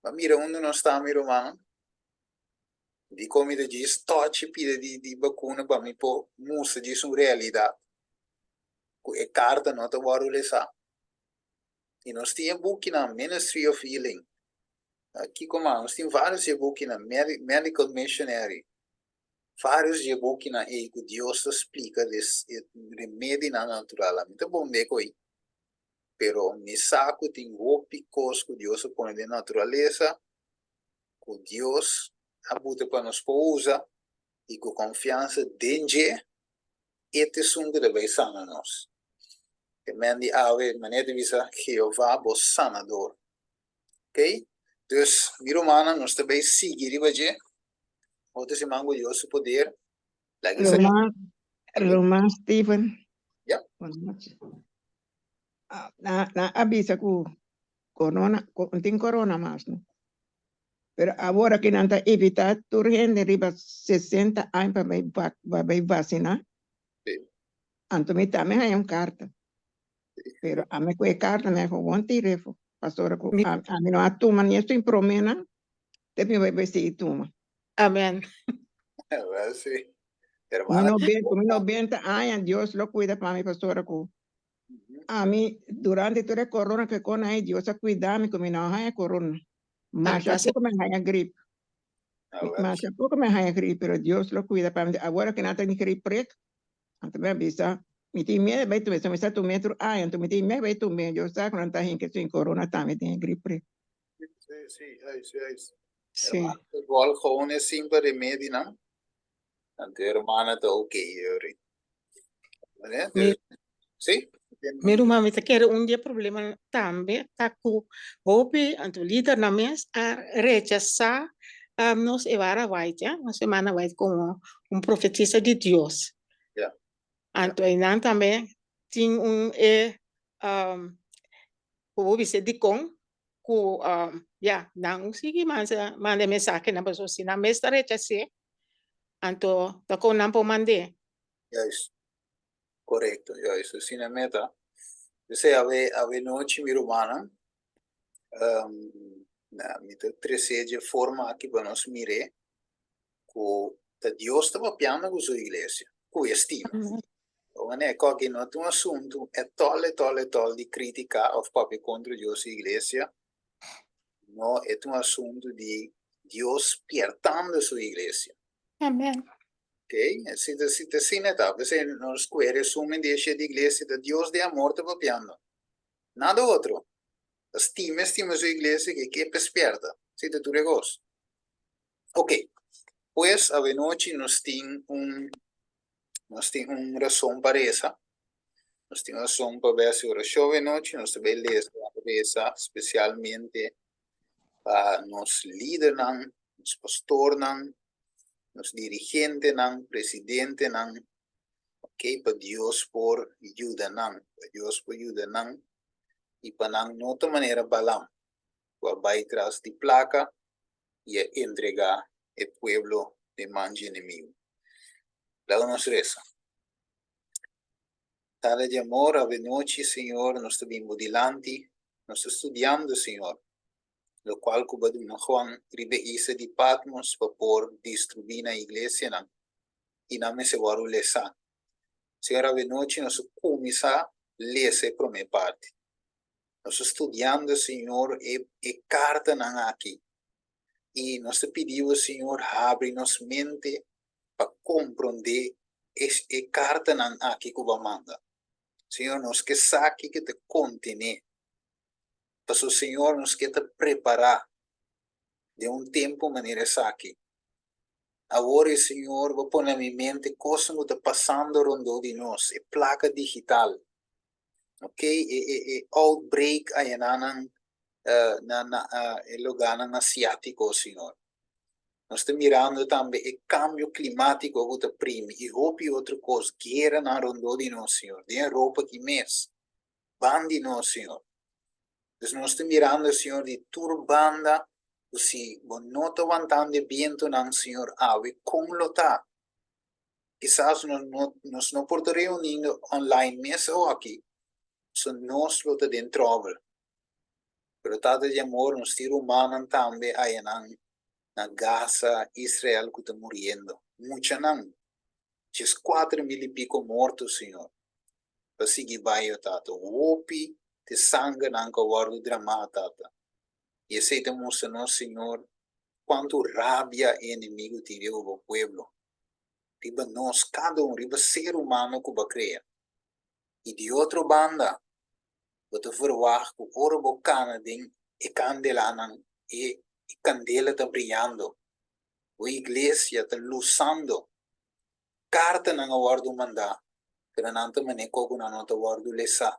Bo a mira unda nos ta mi rumannan? Dikon mi ta djis tòchi pida di di bakuna pa mi por mustra djis un realidat ku e karta no ta wòrdu lesá. I nos tin e bukinan Ministry of Healing, kiko mas? Nos tin vários di e bukinan, Medical Missionary, vários di e bukinan ei ku Dios ta splika des e remedinan natural. Ami ta bon deko ei, pero mi sa ku tin hopi kos ku Dios a pone den naturalesa ku Dios a buta pa nos por usa i ku konfiansa den dje, e ta esun ku ta bai sana nos. E men di awe manera ta bisa, Jehová bo sanador. Ok? Dus, mi rumannan, nos ta bai sigui riba dje otro siman ku Dios su poder. Laga esaki. Ruman, Ruman Steven. Ja. Buenas noches. Ah, na, na a bisa ku Corona, no tin corona mas no. Pero awor aki nan ta evita tur hende riba 60 aña pa bay pa bay vacina. Sí. Anto mi tambe haya un carta. Pero ami cu e carta mi a gewoon tira efo. Pasobra cu Mi- ami no a tuma ni esun prome nan, te mi bay bay sigui tuma. Amen. Wel sí. Mi Hermana. no mi 90 aña Dios lo cuida pa mi pasobra cu Ami, durante tur e corona ku e kona ei, Dios a kuida mi ku mi no a haña corona. Masha poko mi a haña grip. Masha poko mi a haña grip, pero Dios lo kuida pa mi. Awor ku nan ta grip prek, anto mi a bisa, mi tin miedu bai tum'é, mi sa tum'é tur aña, anto mi tin miedu bai tum'é. Dios sa ku nan ta hinka sin corona tambe tin e grip prek. Sí, sí, juist, juist. Sí. Hermano, igual gewoon e simpel remedinan. Anto hermana ta ok, Yuri. Mi, Sí? mi ruman, mi ta kere un di e problemanan tambe ta ku hopi anto lidernan mes a rechasá nos Evara White, ya, nos hermana White komo un profetisa di Dios. Ja. Anto einan tambe tin un e ku bo bisa dikon ku ya nan sigui manda e mensahenan pasobra si nan mes ta rechas'é Anto ta kon nan por mand'é. Juist. Korekto, juist. Asina meta. P'esei awe, awe nochi mi rumannan, um, na, mi ta tres'é dje forma aki pa nos mir'é ku ta Dios ta papiando ku su iglesia, ku e stima. Wanneer kòki no ta un asuntu etòl, etòl, etòl di kritika òf papia kontra Dios su iglesia, No, e ta un asuntu di Dios spiertando su iglesia. Amen. Ok, si ta si ta asina ta, p'esei nos ku e resumen di e shete iglesia ta Dios di amor ta papiando. Nada otro. Ta stima stima su iglesia ke ke pa spierta. Si ta tur e kos. Ok, pues awenochi nos tin un nos tin un rason pa resa. Nos tin rason pa bai hasi orashon awenochi. Nos ta bai lesa resa spesialmente pa nos lidernan, nos pastornan, nos dirigentenan, presidentenan, ok, pa Dios por yuda nan, pa Dios por yuda nan i pa nan no ta manera Balaam ku a bai tras di plaka i a entregá e pueblo den man dje enemigu. Laga nos resa. Tata di amor, avenochi, Señor, nos ta bin bo dilanti, nos ta studiando, Señor, lokual ku bo a duna Juan riba e isla di Patmos pa por distribí na iglesianan, i nan mester wòrdu lesá. Señor, avenochi nos a kuminsá lesa e promé parti. Nos ta studiando, Señor, e e kartanan aki. I nos ta pidi bo, Señor, habri nos mente pa komprondé e e kartanan aki ku bo a manda. Señor, nos ke sa kiko ta kontené. Pasobra, Señor, nos ke ta prepará den un tempu manera esaki. Awor e Señor bo pone na mi mente kosnan ku ta pasando rondó di nos, e plaka digital, ok e e e outbreak ayananan na na e lugarnan asiatiko señor nos ta mirando tambe e kambio klimatiko ku ta primi i hopi otro kos gueranan rondó di nos señor den Europa aki mes ban di nos señor dus nos ta mirando señor di tur banda ku si bo no ta wantando e bientonan señor awe kon lo ta. Kisas nos no, nos no por ta reuniendo online mes aki, so nos lo ta den trouble. Pero Tata di amor, nos tin rumannan tambe ayanan na Gaza, Israel ku ta muriendo. Muchanan, 14.000 i piko morto, Señor. Ta sigui bai, o Tata. Hopi te sangernan ku a wòrdu dramá, Tata. I esei ta mustra nos, Señor, kuantu rabia e enemigu tin riba bo pueblo, riba nos, kada un, riba ser humano ku bo a krea. I di otro banda, bo ta verwagt ku ora bo kana den e kandelanan, e kandela ta briando, bo iglesia ta lusando. Kartanan a wòrdu mandá, pero nan ta manera ku nan no ta wòrdu lesá.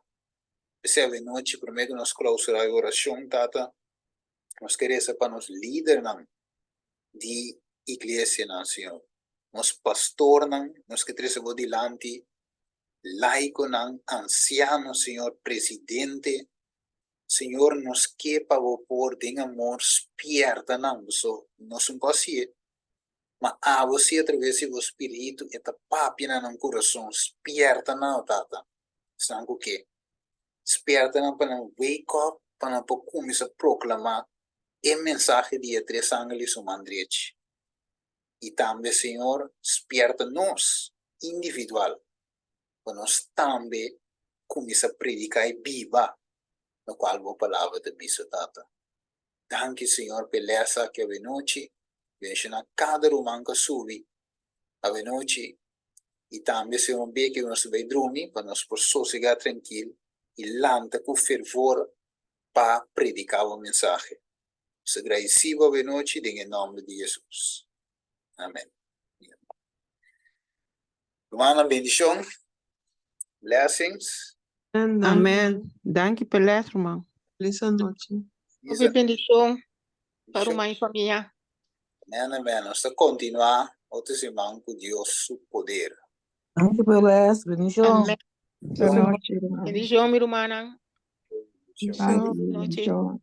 P'esei awenochi, promé ku nos klousurá e orashon, Tata, nos ke resa pa nos lidernan di iglesianan, Señor. Nos pastornan, nos ke trese bo dilanti, laikonan, ansiano, Señor, presidente. Señor, nos ke pa bo por den amor spierta nan, paso nos no por hasié, ma abo si atraves di bo spiritu e ta papia na nan kurason, spierta nan, o Tata, esnan ku ke. Spierta nan pa nan wake up, pa nan por kuminsá proklamá e mensahe di e tres angel di su man drechi. I tambe, Señor, spierta nos individual pa nos tambe kuminsá prediká i biba lokual bo Palabra ta bisa, Tata. Danki, Señor, p'e lès aki awenochi. Benshoná kada ruman ku a subi awenochi i tambe, Señor, un beki ku nos ta bai drumi pa nos por sosegá trankil i lanta ku fervor pa prediká bo mensahe. Nos ta gradisí bo awenochi den e nòmber di Hesus. Amèn. Rumannan, bendishon. Blessings. Amèn. Danki p'e lès, ruman. Felis anochi. Hopi bendishon pa ruman i famia. Amèn, amèn. Nos ta kontinuá otro siman ku Dios su poder. Danki p'e lès. Bendishon. Amèn. Anochi, ruman. Bendishon, mi rumannan. Bendishon. Nochi. Bendishon.